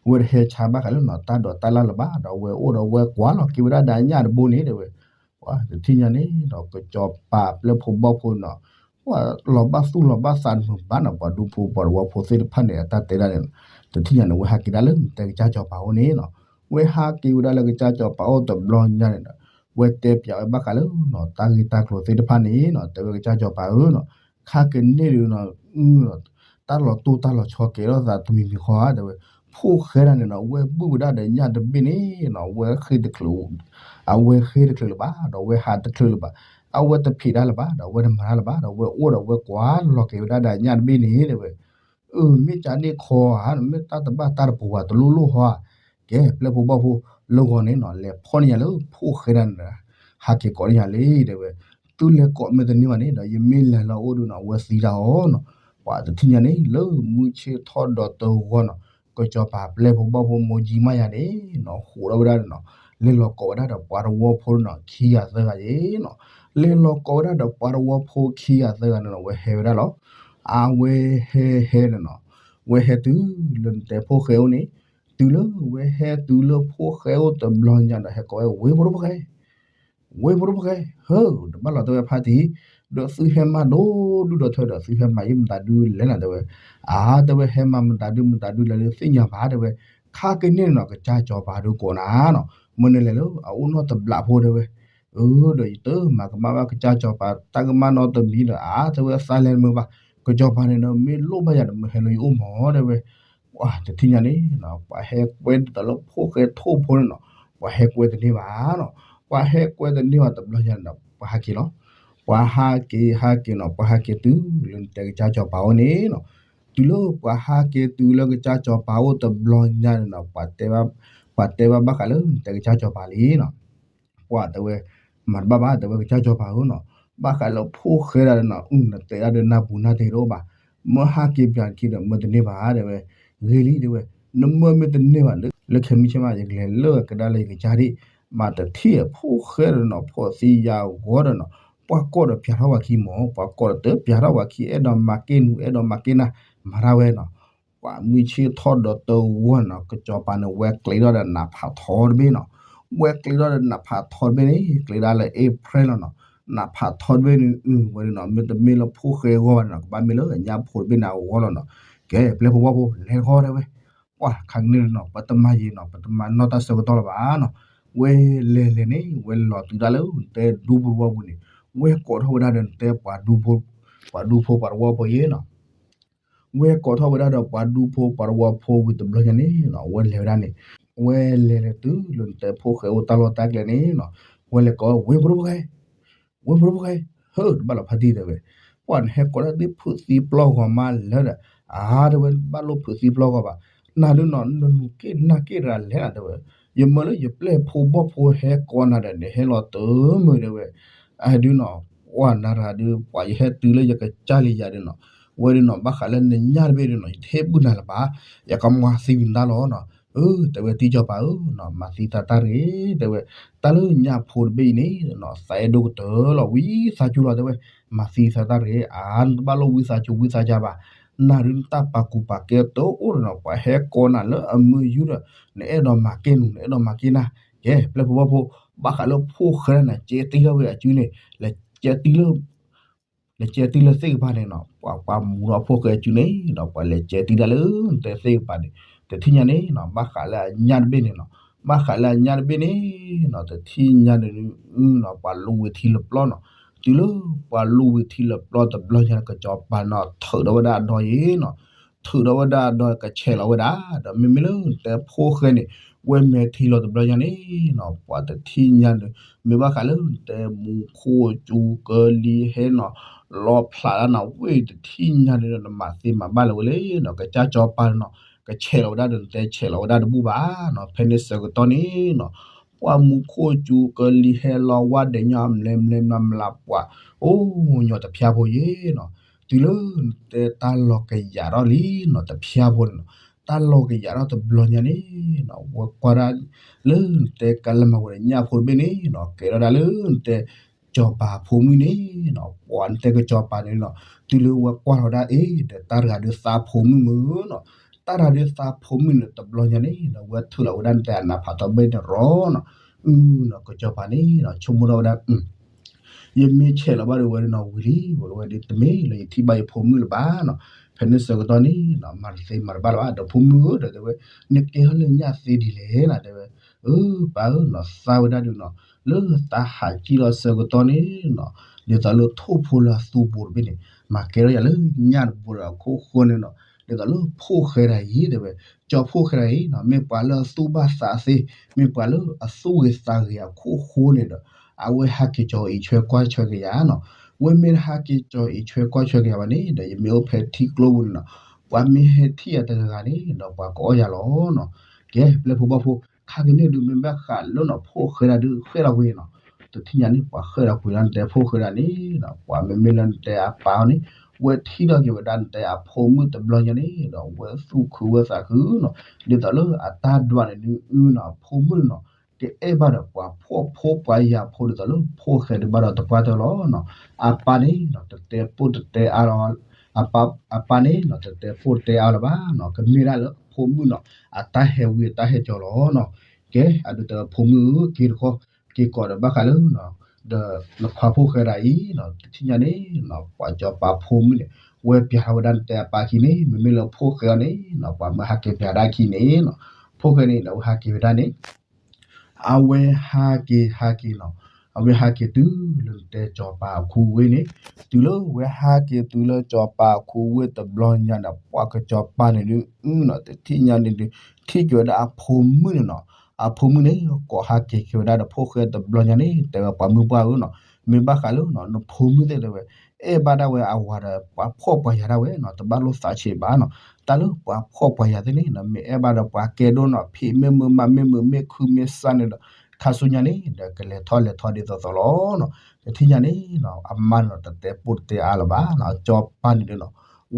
အဝဲတဟဲဆါဘၣ်ဃးလၢနီၤ တၢ်ဒိးတၢ်လၢ်လၢၤဘၣ် ဒီးအဝဲအိၣ်ဒီးဝဲကွၢ်လီၤက့ၤဝဲဒၣ်ဒီးအညၣ်တဘိန့ၣ် တဲဝဲ ပှၤတထံၣ်ညါန့ၣ်ဒီး ကစီၤပၤပျဲၢ်ဖိဘီၣ်ဖိနီၤ ပှၤလီၤဘၣ်သူၣ်လီၤဘၣ်သးတမုာ်ဘၣ်နီၤ ပှၤဒူဖိပှၤတဝီဖိသ့ၣ်တဖၣ်န့ၣ် အတၢ်တဲဒၣ်န့ၣ် တထံၣ်ညါန့ၣ် ဝဲဟးက့ၤဒၣ်လၢတဲကစၢ်စီၤပၤအိၣ်န့ၣ်နီၤ ဝဲဟးက့ၤဝဲဒၣ်လၢကစၢ်စီၤပၤအိၣ်တဘျီညါန့ၣ်ဒီး ဝဲတဲပၠးဝဲဘၣ်ဃးလၢနီၤ တၢ်ဂ့ၢ်တၢ်ကျိၤသ့ၣ်တဖၣ်န့ၣ်နီၤ တဲဝဲကစၢ်စီၤပၤဧၢနီၤ ခါကန့ၢ်ဒုးနီၤ တၢ်လီၤတိၢ်တၢ်လီၤဆီကဲထီၣ်သးတမံၤမံၤဃီဧါ တဲဝဲ ဖိၣ်ဃဲတၢ်န့ၣ်နီၤ ဝဲဘူၣ်ဝဲဒၣ်ဒီးညၣ်တဘ့ၣ်န့ၣ်နီၤ ဝဲဃ့တချုး အဝဲဃ့တချုးလၢၤဘၣ် ဒီးဝဲဟးတချုးလၢၤဘၣ် အဝဲတဖံးတၢ်လၢၤဘၣ် ဒီးဝဲတမၤတၢ်လၢၤဘၣ် ဒီးဝဲအိၣ်ဒီးဝဲကွၢ်လီၤက့ၤဝဲဒၣ်ဒီးညၣ်တဘ့ၣ်န့ၣ် တဲဝဲ အၢ မ့ၢ်ကန့ၣ်ခီဧါ မ့ၢ်တၢ်တဘၣ်တၢ်တပူၤဘၣ်တလိၣ်လိၣ်ဟီဧါ ကဲ ပျဲၢ်ဖိဘီၣ်ဖိ လၢဂီၤန့ၣ်နီၤ လဲၤဖီၣ်န့ၢ်ယၤလၢဖိၣ်ဃဲတၢ်န့ၣ် ဟးက့ၤကိးန့ၢ်ယၤလံ တဲဝဲ သုလဲၤကိးမ့ၢ်တန့ၢ်ဘၣ်န့ၣ်ဒီး ယမ့ၢ်လဲၤလီၤအိၣ်ဒုးနီၤ အဝဲသံတၢ်အီၤနီၤ ပှၤတထံၣ်ညါန့ၣ် လၢမုၢ်ဆ့ၣ်ထီၣ်ဒီးတဂီၤနီၤ ကစီၤပၤပျဲၢ်ဖိဘီၣ်ဖိမိၢ်ကၠံမးယၤန့ၣ်နီၤ ဟူးထီၣ်ဝဲဒၣ်န့ၣ်နီၤ လဲၤလီၤကိးဝဲဒၣ်ဒီးပှၤတဝီဖိနီၤ ခံဂၤသၢဂၤယဲနီၤ လဲၤလီၤကိးဝဲဒၣ်ဒီးပှၤတဝီဖိခံဂၤသၢဂၤန့ၣ်နီၤ ဝဲဟဲဝဲဒၣ်လီၤ အဝဲဟဲဟဲန့ၣ်နီၤ ဝဲဟဲတုၤလၢနတဲဖိၣ်ဃဲအိၣ်န့ၣ် တုၤလၢဝဲဟဲတုၤလၢဖိၣ်ဃဲအိၣ်တဘျီညါဒီး ဟဲကိးဝဲ ဝ့ၢ်ဖိတဖိၣ်ဃဲ ဝ့ၢ်ဖိတဖိၣ်ဃဲ ဟၢ တဘၣ်လီၤတဲဝဲဖါတံၢ် ဒီးသုဟဲမၤဒိၣ်ဒုၣ်ဒီးထၢဒီး သုဟဲမၤယ့ၢ်မတၤဒုလဲၣ်နၤ တဲဝဲ အါ တဲဝဲ ဟဲမၤမတၤဒုမတၤဒုလဲၣ် သုသ့ၣ်ညါဘၣ် တဲဝဲ ခါကန့ၢ်နီၤ ကစၢ်စီၤပၤဒုးကိးနၤနီၤ မ့ၢ်နလဲၤလၢအအိၣ်နီၢ်တဘျးဖိ တဲဝဲ အၢ ဒီးယတမၤကမၣ်ဘၣ်ကစၢ်စီၤပၤ တၢ်ကမၣ်နီတမံၤဒီး အါ တဲဝဲ သးလဲၤတမုာ်ဘၣ် ကစီၤပၤန့ၣ်ဒီး မ့ၢ်လိၣ်ဘၣ်ယၤဒီး မ့ၢ်ဟဲလၢယအိၣ်မး တဲဝဲ ပှၤတထံၣ်ညါန့ၣ်နီၤ ပှၤဟဲကွဲဒ်သိးလၢဖိၣ်ဃဲထိၣ်ဖိန့ၣ်နီၤ ပှၤဟဲကွဲတန့ၢ်ဘၣ်နီၤ ပှၤဟဲကွဲတန့ၢ်ဘၣ်တဘျီညါန့ၣ်ဒီး ပှၤဟးက့ၤလီၤ ပှၤဟးက့ၤဟးက့ၤနီၤ ပှၤဟးက့ၤတုၤလၢနတဲကစၢ်စီၤပၤအိၣ်န့ၣ်နီၤ တုၤလၢပှၤဟးက့ၤတုၤလၢကစၢ်စီၤပၤအိၣ်တဘျီညါန့ၣ်နီၤ ပှၤတဲဘၣ်ဘၣ်ဃးလၢနတဲကစၢ်စီၤပၤလံနီၤ ပှၤတဲဝဲ မၤတဘၣ်ဘၣ် တဲဝဲကစၢ်စီၤပၤဧၢနီၤ ဘၣ်ဃးလၢဖိၣ်ဃဲဒၣ်ဒီးနီၤ အုၣ် နတဲဒၣ်ဒီးနၢ်ပူၤနၢ်တ့ၢ်တအိၣ်ဘၣ် မ့ၢ်ဟးက့ၤပၠးနခံဒီး မ့ၢ်တန့ၢ်ဘၣ် တဲဝဲ ဂ့ၤလံ တဲဝဲ နမ့ၢ်မ့ၢ်တန့ၢ်ဘၣ် လၢခဲမုၢ်ဆ့ၣ်မး ယကလဲၤလၢကဒါလၢယကစၢ်ဒၣ် မၤတထံၣ်ဖိၣ်ဃဲဒီးနီၤ ဖိၣ်သံယါဂီၤဒီးနီၤ ပှၤကိးဒီးပၠးထီၣ်ပှၤခံမး ပှၤကိးဒီးတပၠးထီၣ်ပှၤခံ အဲၣ်ဒိးမၤက့ၢ်နူၤ အဲၣ်ဒိးမၤက့ၢ်နၢ် မၤတၢ်ဝဲနီၤ ပှၤမုၢ်ဆ့ၣ်ထီၣ်ဒီးတဝီနီၤ ကစီၤပၤန့ၣ် ဝဲကျဲၤထီၣ်ဒီးနးဖးထီတဘ့ၣ်နီၤ ဝဲကျဲၤထီၣ်ဒီးနးဖးထီတဘ့ၣ်န့ၣ် ကျဲၤဒၣ်လၢ April လီၤနီၤ နးဖးထီတဘ့ၣ်န့ၣ် အုၣ် ဝဲဒၣ်နီၤ မ့တမ့ၢ်လၢဖိၣ်ဃဲအဂီၢ်ဘၣ်န့ၣ်နီၤ ကဘၣ်မ့ၢ်လၢအညၣ်ဖိတဘ့ၣ်န့ၣ်အဂီၢ်လီၤနီၤ ကဲ ပျဲၢ်ဖိဘီၣ်ဖိ လဲၤဃီတဲဝဲ ပှၤခါကန့ၣ်နီၤ ပတမၤယံာ်နီၤ ပတမၤနီၢ်တၢ်ဆၢကတီၢ်လၢၤဘၣ်နီၤ ဝဲလဲၤလဲၤန့ၣ် ဝဲလီၤတုၤဒၣ်လၢနတဲဒူဖိတဝီပူၤန့ၣ် ဝဲကိးထီၣ်ဝဲဒၣ်ဒီးနတဲပှၤဒူဖိ ပှၤဒူဖိပှၤတဝီဖိယဲနီၤ ဝဲကိးထီၣ်ဝဲဒၣ်ဒီးပှၤဒူဖိပှၤတဝီဖိဝံၤတဘျီညါန့ၣ်နီၤ ဝဲလဲၤဝဲဒၣ်န့ၣ် ဝဲလဲၤလဲၤတုၤလၢနတဲဖိၣ်ဃဲအိၣ်တၢ်လီၢ်တၢ်ကျဲန့ၣ်နီၤ ဝဲလဲၤကိးဝ့ၢ်ဖိတဖိၣ်ဃဲ ဝ့ၢ်ဖိတဖိၣ်ဃဲ ဟၢ တဘၣ်လီၤဖါတံၢ်တဲဝဲ ပှၤနဟဲကိးတၢ်သ့ၣ်ဖုးသံပျီဂီၤမးလၢဒီး အါ တဲဝဲ ဘၣ်လိၣ်ဖုးသံပျီဂီၤဘၣ် နၤဒုးနီၤ နနူၤက့ၣ်နၢ်က့ၣ်တဂၤလဲၣ်နၤတဲဝဲ ယမၢလၢယပျဲၢ်ဖိဘီၣ်ဖိဟဲကိးနၤဒီး နဟဲလီၤတမုာ်တဲဝဲ အဒုးနီၤ ပှၤနၤတဂၤဒုး ပှၤယဟဲတုၤလၢယကစၢ်လံယၤဒုးနီၤ ဝဲဒုးနီၤ ဘၣ်ဃးလၢနညၣ်တဘ့ၣ်ဒုးနီၤ ယတဟ့ၣ်ဘူၣ်နၤလၢၤဘၣ် ယကမၤသံဝံၤနၤလီၤနီၤ အၢ တဲဝဲတံၢ်စီၤပၤဧၢနီၤ မၤသံသးတၢ်တဂ့ၤ တဲဝဲ တၢ်လၢညၣ်ဖိတဘ့ၣ်အံၤန့ၣ်နီၤ သးအဲၣ်ဒိၣ်ကတၢၢ်လီၤ ဝံသးစူၤလီၤတဲဝဲ မၤသံသးတၢ်တဂ့ၤ အါ နတဘၣ်လိၣ်ဝံသးစူၤဝံသးစူၤဘၣ် နၤဒုးနတၢ်ပာ်ကူပာ်ကဲတအိၣ်ဒီးနီၤ ပှၤဟဲကိးနၤလၢအမုာ်ယူၢ်ဒီး နအဲၣ်ဒိးမၤက့ၢ်နူၤ နအဲၣ်ဒိးမၤက့ၢ်နၢ် ကဲ ပျဲၢ်ဖိဘီၣ်ဖိ ဘၣ်ဃးလၢဖိၣ်ဃဲန့ၣ် ကဲတံၢ်ထီၣ်ဝဲအစုန့ၣ် လဲၤကဲတံၢ်လၢ လဲၤကဲတံၢ်လၢသ့ၣ်ကပၤန့ၣ်နီၤ ပှၤပှၤမူထီၣ်ဖိၣ်ဃဲအစုန့ၣ်ဒီး ပှၤလဲၤကဲတံၢ်တၢ်လၢနတဲသ့ၣ်ကပၤန့ၣ် တထံၣ်ညါန့ၣ်နီၤ ဘၣ်ဃးလၢအညၣ်တဘ့ၣ်န့ၣ်နီၤ ဘၣ်ဃးလၢအညၣ်တဘ့ၣ်န့ၣ်နီၤ တထံၣ်ညါန့ၣ်နီၤ ပှၤလူဝံၤထံလၢပျီနီၤ တုၤလၢပှၤလူဝံၤထံလၢပျီတဘျီညါ ကစီၤပၤနီၤ ထုးထီၣ်ဝဲဒၣ်အဒီယံၤနီၤ ထုးထီၣ်ဝဲဒၣ်ဒီးကဆဲးလီၤဝဲဒၣ်, ဒီးမ့မ့ၢ်လၢနတဲဖိၣ်ဃဲန့ၣ် ဝဲမဲာ်ထံလီၤတဘျီညါန့ၣ်နီၤ ပှၤတထံၣ်ညါန့ၣ် မ့ၢ်ဘၣ်ဃးလၢနတဲမူခိၣ်ကၠူကလံၤဟဲနီၤ လီဖျးဒၣ်နီၤ ဝ့ၢ်တထံၣ်ညါန့ၣ်ဒီး နမၤသ့မၤဘၣ်လၢၤဝဲလံနီၤ ကစၢ်စီၤပၤန့ၣ်နီၤ ကဆဲးလီၤဝဲဒၣ်ဒီး နတဲဆဲးလီၤဝဲဒၣ်တဘူၣ်ဘၣ်နီၤ ဖဲန့ၣ်ဆၢကတီၢ်န့ၣ်နီၤ ပှၤမူခိၣ်ကၠူကလံၤဟဲလီၤဝါဒဲးညီ မျဲမျဲမျးမျးပှၤ အိၣ်ညီတဖျါဖိယ့ၤနီၤ တုၤလၢနတဲတၢ်လီၤကယာ်ထီၣ်လံနီၤ တဖျါဖိန့ၣ်နီၤ တၢ်လီၤကယာ်ထီၣ်တဘျီညါန့ၣ်နီၤ ဝဲကွၢ်ဒၣ်လၢနတဲကလၢမၤဝဲဒၣ်ညၣ်ဖိတဘ့ၣ်န့ၣ်နီၤ ကဲထီၣ်ဒၣ်လၢနတဲ စီၤပၤဖိမုၣ်န့ၣ်နီၤ ပှၤနတဲကစီၤပၤန့ၣ်နီၤ တုၤလၢဝဲကွၢ်လီၤဒၣ်အ့ၣ် ဒီးတၢ်တဂၤဒုးသးဖိမုၣ်မုၢ်နီၤ တၢ်တဂၤဒုးသးဖိမုၣ်န့ၣ်တဘျီညါန့ၣ်နီၤ ဝဲထုးလီၤဝဲဒၣ်နတဲအနးဖးထီဘ့ၣ်န့ၣ်ရီနီၤ အုနီၤ ကစီၤပၤန့ၣ်နီၤ ဆိကမိၣ်ထီၣ်ဝဲဒၣ် ယမ့ၢ်ဆဲးလီၤဘၣ်ဒီးဝဲဒၣ်နီၤ ဝံၤလံ ဝဲဒၣ်တမ့ၢ်လၢယထံၣ်ဘၣ်ယဖိမုၣ်လၢၤဘၣ်နီၤ ဖဲန့ၣ်ဆၢကတီၢ်န့ၣ်နီၤ မၤတသ့မၤတဘၣ်လၢၤဘၣ် ဒီးဖိမုၣ်ဧၢ ဒီးတဲဝဲ နကဲထီၣ်လၢညၣ်သ့ဒ်လဲၣ်နီၤ တဲဝဲ အၢ ပၢ်ဧၢနီၤ သးဝဲဒၣ်ဒုးနီၤ လၢသးဟးကံၣ်လီၤဆၢကတီၢ်န့ၣ်နီၤ ဒ်သိးလၢထိၣ်ဖိလၢအသူဘူးတဘ့ၣ်န့ၣ် မၤကဲထီၣ်ယၤလၢညၣ်တဘူးဒီးအခိၣ်ဃိန့ၣ်နီၤ ဒ်သိးလၢဖိၣ်ဃဲတဂၤအံၤ တဲဝဲ ကၠီဖိၣ်ဃဲတဂၤအံၤနီၤ မ့ၢ်ပှၤလၢအသူၣ်ဘၣ်သးသ့ မ့ၢ်ပှၤလၢအသူၣ်ဂ့ၤသးဂ့ၤအခိၣ်ဃိန့ၣ်ဒီး အဝဲဟးက့ၤကၠီအံးဆွဲကွၢ်ဆွဲက့ၤယၤနီၤ ဝဲမ့ၢ်တဟးက့ၤကၠီအံးဆွဲကွၢ်ဆွဲက့ၤယၤဘၣ်န့ၣ်ဒီး ယမ့ၢ်အိၣ်ဖဲထံကျိပူၤန့ၣ်နီၤ ပှၤမ့ၢ်ဟဲထံၣ်ယၤတဂၤဂၤန့ၣ်ဒီး ပှၤကအီၣ်ယၤလီၤနီၤ ကဲ ပျဲၢ်ဖိဘီၣ်ဖိ ခါက့ၤန့ၣ်ဒုး မ့ၢ်ဘၣ်ဃးလၢနီၤ ဖိၣ်ဃဲဒၣ်ဒုး ဃဲၣ်လီၤကွံာ်နီၤ တထံၣ်ညါန့ၣ် ပှၤဃဲၣ်လီၤကွံာ်လၢနတဲဖိၣ်ဃဲဒၣ်န့ၣ်ဒီး ပှၤမ့မ့ၢ်လၢနတဲအပၢ်အီၤန့ၣ် ဝဲထံၣ်ထီၣ်က့ၤဝဲဒၣ်နတဲအဖိမုၣ်တဘျီညါန့ၣ်ဒီး ဝဲသူၣ်ခုဝဲသးခုနီၤ ဒ်သိးလၢအတၢ်ဒွးန့ၣ်ဒုး အုနီၤ အဖိမုၣ်နီၤ ကအဲၣ်ဘၣ်ဒီးပှၤဖှီၣ်ဖိပှၤယာ်ဖိဒ်သိးလၢဖိၣ်ဃဲဒုးဘၣ်ဒီးတပှၢ်တၢၢ်လီၤနီၤ အပၢ်န့ၣ်နီၤ တတဲပိၢ်တတဲအါလီၤ အပၢ်န့ၣ်နီၤ တတဲပိၢ်တတဲအါလီၤဘၣ်နီၤ ကမ့ၢ်ဒၣ်လၢအဖိမုၣ်နီၤ အတၢ်ဟဲဝံအတၢ်ဟဲကၠီလီၤနီၤ ကဲ အဒုးတဲဖိမုၣ်ဧၢ က့ၤတခီ က့ၤကိးဒီးဘၣ်ဃးလၢ ဒီးနခွါဖိၣ်ဃဲဒၣ်အံၤနီၤ တထံၣ်ညါန့ၣ်နီၤ ပှၤစီၤပၤဖိမုၣ်န့ၣ် ဝဲပျးထီၣ်ဝဲဒၣ်နတဲအပၢ်ခံန့ၣ် မ့မ့ၢ်လၢဖိၣ်ဃဲအီၤန့ၣ်နီၤ ပှၤမၢဟးက့ၤပျးဒၣ်ခံန့ၣ်နီၤ ဖိၣ်ဃဲန့ၣ်ဒီးဝဲဟးက့ၤဝဲဒၣ်န့ၣ် အဝဲဟးက့ၤဟးက့ၤနီၤ အဝဲဟးက့ၤတုၤလၢနတဲစီၤပၤအခူဝ့ၢ်န့ၣ် တုၤလၢဝဲဟးက့ၤတုၤလၢစီၤပၤအခူဝ့ၢ်တဘျီညါန့ၣ် ပှၤကစီၤပၤန့ၣ်ဒုး အုနီၤ တထံၣ်ညါန့ၣ်ဒုး ထံၣ်က့ၤဝဲဒၣ်အဖိမုၣ်န့ၣ်နီၤ အဖိမုၣ်န့ၣ် ကိးဟးက့ၤက့ၤဝဲဒၣ်ဒီးဖိၣ်ဃဲတဘျီညါန့ၣ် တဲဝဲပှၤမုၢ်ပှၢ်ဧၢနီၤ မ့ၢ်ဘၣ်ဃးလၢနီၤ နဖိမုၣ်သ့ၣ်တဲဝဲ အဲၣ်ဘၣ်ဒၣ်ဝဲအဝၤဒီးပှၤဖှီၣ်ပှၤယာ်ဒၣ်ဝဲနီၤ တဘၣ်လိၣ်သးဆံးဘၣ်နီၤ တၢ်လၢပှၤဖှီၣ်ပှၤယာ်သ့ၣ်န့ၣ်နီၤ မ့ၢ်အဲၣ်ဘၣ်ဒီးပှၤကဲဒိၣ်နီၤ ဖံးမ့ၢ်မုာ်မၤမ့ၢ်မုာ် မ့ၢ်ခုမ့ၢ်စၢ်န့ၣ်ဒီး ခါဆူညါန့ၣ်ဒီး ကလဲၤထီၣ်လဲၤထီဒ်သိးသိးလီၤနီၤ တထံၣ်ညါန့ၣ်နီၤ အမါန့ၣ်နီၤ တတဲပိၢ်တတဲအါလၢၤဘၣ်နီၤ စီၤပၤန့ၣ်ဒုးနီၤ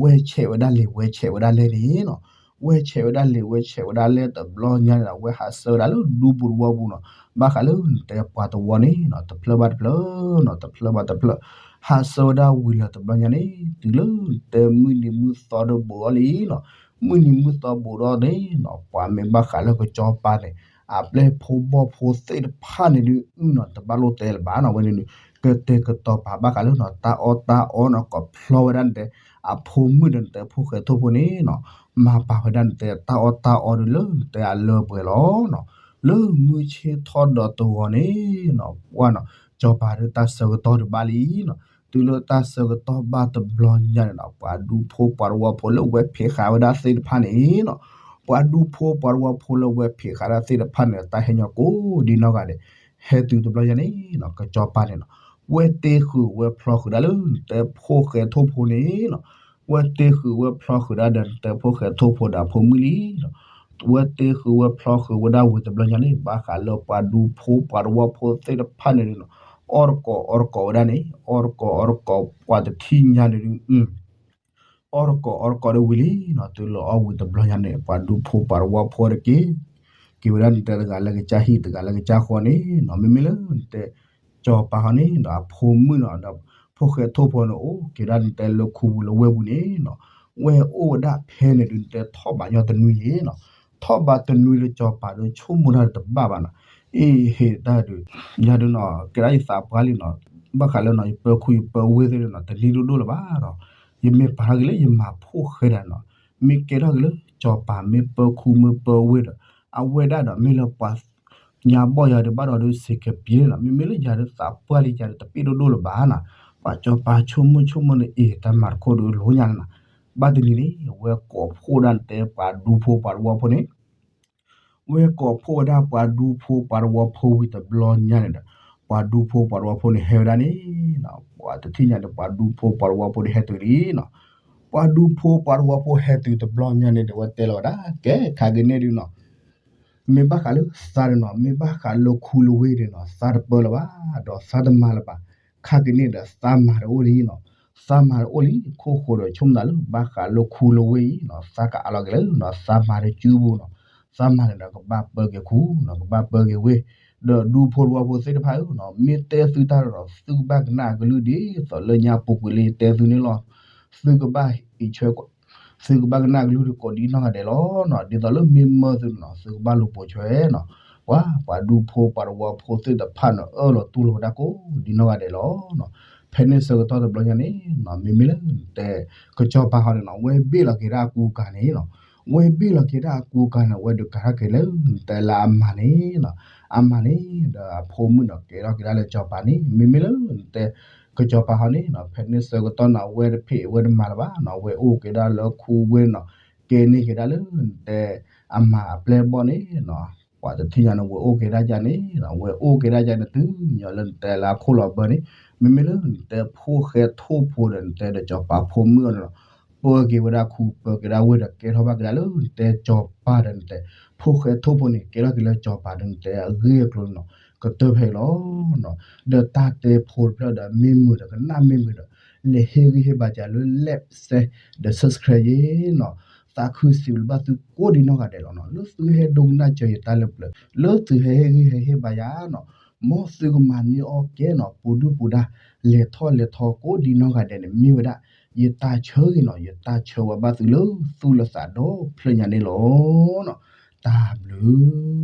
ဝဲဆဲးဝဲဒၣ်လံာ် ဝဲဆဲးဝဲဒၣ်လဲၢ်န့ၣ်နီၤ ဝဲဆဲးဝဲဒၣ်လံာ် ဝဲဆဲးဝဲဒၣ်လဲၢ်တဘျီညါန့ၣ်ဒီး ဝဲဟးဆှၢဝဲဒၣ်လၢဒူပူၤတဝီပူၤနီၤ ဘၣ်ဃးလၢနတဲပှၤတဝီန့ၣ်နီၤ တဖျၢၣ်ဘၣ်တဖျၢၣ်နီၤ တဖျၢၣ်ဘၣ်တဖျၢၣ် ဟးဆှၢဝဲဒၣ်ဝံၤလၢၤတဘျီညါန့ၣ် တုၤလၢနတဲမုၢ်နံၤမုၢ်သီဒီးဘူးအီၤလံနီၤ မုၢ်နံၤမုၢ်သီဘူးဒီးန့ၣ်နီၤ ပှၤမ့ၢ်ဘၣ်ဃးလၢကစီၤပၤန့ၣ် အပျဲၢ်ဖိဘီၣ်ဖိသ့ၣ်တဖၣ်န့ၣ်ဒုးအုနီၤ တဘၣ်လိၣ်တဲလၢၤဘၣ်နီၤ ဝဲန့ၣ်ဒုး ကတဲာ်ကတီၤပာ်ဘၣ်ဃးလၢနီၤ တၢ်အီၣ်တၢ်အီနီၤ ကိးဖျီဝဲဒၣ်နတဲ အဖိမုၣ်ဒီးနတဲဖိၣ်ဃဲထိၣ်ဖိန့ၣ်နီၤ မၤပာ်ဝဲဒၣ်နတဲတၢ်အီၣ်တၢ်အီဒုးလၢနတဲအလၢပှဲၤလီၤနီၤ လၢမုၢ်ဆ့ၣ်ထီၣ်ဒီးတဂီၤန့ၣ်နီၤ ပှၢ်နီၤ စီၤပၤဒုးတၢ်ဆၢကတီၢ်ဒုးဘၣ်လံနီၤ တုၤလၢတၢ်ဆၢကတီၢ်ဘၣ်တဘျီညါန့ၣ်နီၤ ပှၤဒူဖိပှၤတဝီဖိလၢဝဲဖံးဃာ်ဝဲဒၣ်သ့ၣ်တဖၣ်န့ၣ်နီၤ ပှၤဒူဖိပှၤတဝီဖိလၢဝဲဖံးဃာ်ဒၣ်သ့ၣ်တဖၣ်န့ၣ် တၢ်ဟဲညီကိးဒံနီၢ်ဂၤဒဲး ဟဲတုၤတဘျီညါန့ၣ်နီၤ ကစီၤပၤန့ၣ်နီၤ ဝဲတ့ဃုာ်ဝဲဖျီဃုာ်ဒၣ်လၢနတဲဖိၣ်ဃဲထိၣ်ဖိန့ၣ်နီၤ ဝဲတ့ဃုာ်ဝဲဖျီဃုာ်ဒၣ်ဒီးနတဲဖိၣ်ဃဲထိၣ်ဖိဒီးအဖိမုၣ်လံနီၤ ဝဲတ့ဃုာ်ဝဲဖျီဃုာ်ဝဲဒၣ်ဝံၤတဘျီညါန့ၣ် ဘၣ်ဃးလၢပှၤဒူဖိပှၤတဝီဖိသ့ၣ်တဖၣ်န့ၣ်နီၤ အီၣ်တကိးအီတကိးဝဲဒၣ်န့ၣ် အီၣ်တကိးအီတကိးပှၤတထံၣ်ညါန့ၣ်ဒုး အီၣ်တကိးအီတကိးဒီးဝံၤလံနီၤ တုၤလီၤအီၣ်ဝံၤတဘျီညါန့ၣ် ပှၤဒူဖိပှၤတဝီဖိတက့ၢ် က့ၤဝဲဒၣ်နတဲတဂၤလၢကစၢ်ဟံၣ်တဂၤလၢကစၢ်ဃီန့ၣ်နီၤ မ့မ့ၢ်လၢနတဲ စီၤပၤဟီန့ၣ်ဒီးအဖိမုၣ်နီၤ ဒီးဖိၣ်ဃဲထိၣ်ဖိန့ၣ် အိၣ်က့ၤဒၣ်နတဲလၢခူပူၤလၢဝ့ၢ်ပူၤန့ၣ်နီၤ ဝဲအိၣ်ဝဲဒၣ်ဖဲန့ၣ်ဒုးနတဲထီၣ်ဘးညီတနွံယ့ၤနီၤ ထီၣ်ဘးတနွံလၢစီၤပၤဒီးဆိကမိၣ်တၢ်တဘၣ်ဘၣ်နီၤ အ့ဟ့ၣ်တၢ်ဒုး ယၤဒုးနီၤ ကဲဒၣ်ယသးပှၢ်လံနီၤ ဘၣ်ဃးလၢနီၤ ယပၢခူယပၢဝ့ၢ်သ့ၣ်န့ၣ်နီၤ တနံၤဒိၣ်ဒိၣ်လၢၤဘၣ်ဒီး ယမ့ၢ်ပာ်ထီၣ်က့ၤလၢယမၤဖိၣ်ဃဲဒၣ်နီၤ မ့ၢ်ကဲထီၣ်က့ၤလၢစီၤပၤမ့ၢ်ပၢခူမ့ၢ်ပၢဝ့ၢ်ဒီး အဝဲဒၣ်ဒီးမ့ၢ်လၢပှၤ ညါဘီၣ်ယၤဒုးဘၣ်ဒီးဒုးစ့ၢ်ကပံၤန့ၣ်နီၤ မ့မ့ၢ်လၢယၤဒုးသးပှၢ်လံယၤဒုးတပ့ၣ်ဒိၣ်ဒိၣ်လၢၤဘၣ်နီၤ ပှၤစီၤပၤဆိကမိၣ်ဆိကမိၣ်န့ၣ် အ့ၣ် တၢ်မၤတခိၣ်ဒုးလိညါလီၤနီၤ ဘၣ်တနံၤန့ၣ် ဝဲကိးဖှိၣ်ဒၣ်တဲပှၤဒူဖိပှၤတဝီဖိန့ၣ် ဝဲကိးဖှိၣ်ဝဲဒၣ်ပှၤဒူဖိပှၤတဝီဖိဝံၤတဘျီညါန့ၣ်ဒီး ပှၤဒူဖိပှၤတဝီဖိန့ၣ်ဟဲဝဲဒၣ်န့ၣ် ပှၤတထံၣ်ညါဒီးပှၤဒူဖိပှၤတဝီဖိန့ၣ်ဟဲတုၤလံနီၤ. ပှၤဒူဖိပှၤတဝီဖိဟဲတုၤတဘျီညါန့ၣ်ဒီး ဝဲတဲလီၤဝဲဒၣ် ကဲခါက့ၤန့ၣ်ဒုးနီၤ မ့ၢ်ဘၣ်ဃးလၢသးဒုးနီၤ မ့ၢ်ဘၣ်ဃးလၢခူလၢဝ့ၢ်ဒုးနီၤ သးတပၢလၢၤဘၣ် ဒီးသးတမၤလၢၤဘၣ်. ခါက့ၤန့ၣ်ဒီးသးမၤတအိၣ်လံနီၤ. သးမၤတအိၣ်လံ ခိၣ်ဃိဒီးဆိကမိၣ်သးလၢ ဘၣ်ဃးလၢခူလၢဝ့ၢ်အံၤနီၤ သးကအးလီၤက့ၤလၢနီၤ သးမၤတစုပူၤနီၤ. သးမၤန့ၣ်ဒီးကဘၣ်ပၢက့ၤခူနီၤ ကဘၣ်ပၢက့ၤဝ့ၢ် ဒီးဒူဖိတဝီဖိသ့ၣ်တဖၣ်ဧၢနီၤ မ့ၢ်တဲသုတၢ်ဒီး သုကဘၣ်ကနၣ်အကလုၢ်ဒ်သိးလၢညါပူၤကွံာ်လၢယတဲသုန့ၣ်လီၤ. သုကဘၣ်အံးဆၢ သုကဘၣ်ကနၣ်ကလုၢ်ဒုးကိးဒ်နီၢ်ဂၤဒဲးလီၤနီၤ. ဒ်သိးလၢမ့ၢ်မၢသုနီၤ သုကဘၣ်လူၤပိာ်ထွဲနီၤ. ပှၤ ပှၤဒူဖိပှၤတဝီဖိသ့ၣ်တဖၣ်န့ၣ် အၢၣ်လီၤတူၢ်လိာ်ဝဲဒၣ်ကိးဒ်နီၢ်ဂၤဒဲးလီၤနီၤ. ဖဲန့ၣ်ဆၢကတီၢ်တဘျီညါန့ၣ်နီၤ မ့မ့ၢ်လၢနတဲ ကစီၤပၤဟီန့ၣ်နီၤ ဝဲဘ့ၣ်လီၤက့ၤဒၣ်အကူအကၤန့ၣ်နီၤ ဝဲဘ့ၣ်လီၤက့ၤဒၣ်အကူအကၤန့ၣ် ဝဲဒုးကၤထီၣ်က့ၤလၢနတဲလၢအမါန့ၣ်နီၤ. အမါန့ၣ်ဒီးအဖိမုၣ်န့ၣ် ကဲထီၣ်က့ၤဒၣ်လၢစီၤပၤန့ၣ် မ့မ့ၢ်လၢနတဲ ကစီၤပၤဟီန့ၣ်နီၤ ဖဲန့ၣ်ဆၢကတီၢ်န့ၣ် အဝဲတဖံးဝဲတမၤလၢၤဘၣ်နီၤ အဝဲအိၣ်က့ၤဒၣ်လၢခူဝ့ၢ်နီၤ ကဲန့ၢ်က့ၤဒၣ်လၢနတဲ အမါအပျဲၢ်အဘီၣ်န့ၣ်နီၤ ပှၤတထံၣ်ညါန့ၣ် ဝဲအိၣ်က့ၤဒၣ်ယါန့ၣ်နီၤ ဝဲအိၣ်က့ၤဒၣ်ယါန့ၣ် တုၤညီလၢနတဲလၢအခိၣ်လီၤဘၢန့ၣ် မ့မ့ၢ်လၢနတဲဖိၣ်ဃဲထိၣ်ဖိဒီးနတဲဒီးစီၤပၤဖိမုၣ်အီၤန့ၣ်နီၤ ပၢက့ၤဝဲဒၣ်ခူ ပၢက့ၤဒၣ်ဝ့ၢ်ဒီးကဲထီၣ်ဘၣ်က့ၤဒၣ်လၢနတဲစီၤပၤဒီးနတဲ ဖိၣ်ဃဲထိၣ်ဖိန့ၣ် ကဲထီၣ်က့ၤလၢစီၤပၤဒီးနတဲအဂ့ၢ်အကျိၤန့ၣ်နီၤ ကတၢၢ်ဖဲအံၤလီၤနီၤ. ဒီးတၢ်တဲဖိတဖျၢၣ်ဒီးမ့ၢ်မုာ်ဒီးကနၣ်မ့ၢ်မုာ်ဒီး လဲၤဟ့ၣ်ဂံၢ်ဟ့ၣ်ဘါစၢၤလၢ like share ဒီး subscribe ယ့ၤနီၤ. သးခုစံးဘျုးဘၣ်သုကိးဒ်နီၢ်ဂၤဒဲးလီၤနီၤ လၢသုဟဲဒိကနၣ်စၢၤယတၢ်လၢပျၢၤ လၢသုဟဲဟ့ၣ်ဂံၢ်ဟဲဟ့ၣ်ဘါယၤနီၤ မ်သုကမၤန့ၢ်အီၣ်ကဲနီၤ ပူၤဒုၣ်ပူၤဒါ လဲၤထီၣ်လဲၤထီကိးဒ်နီၢ်ဂၤဒဲးန့ၣ် မ့ၢ်ဝဲဒၣ် ယတၢ်ဆၢဂ့ၤနီၤ ယတၢ်ဆၢဝါဘၣ်သုလၢသူၣ်လၢသးဒီဖျၢၣ်ညါန့ၣ်လီၤနီၤ. တၢ်ဘျုး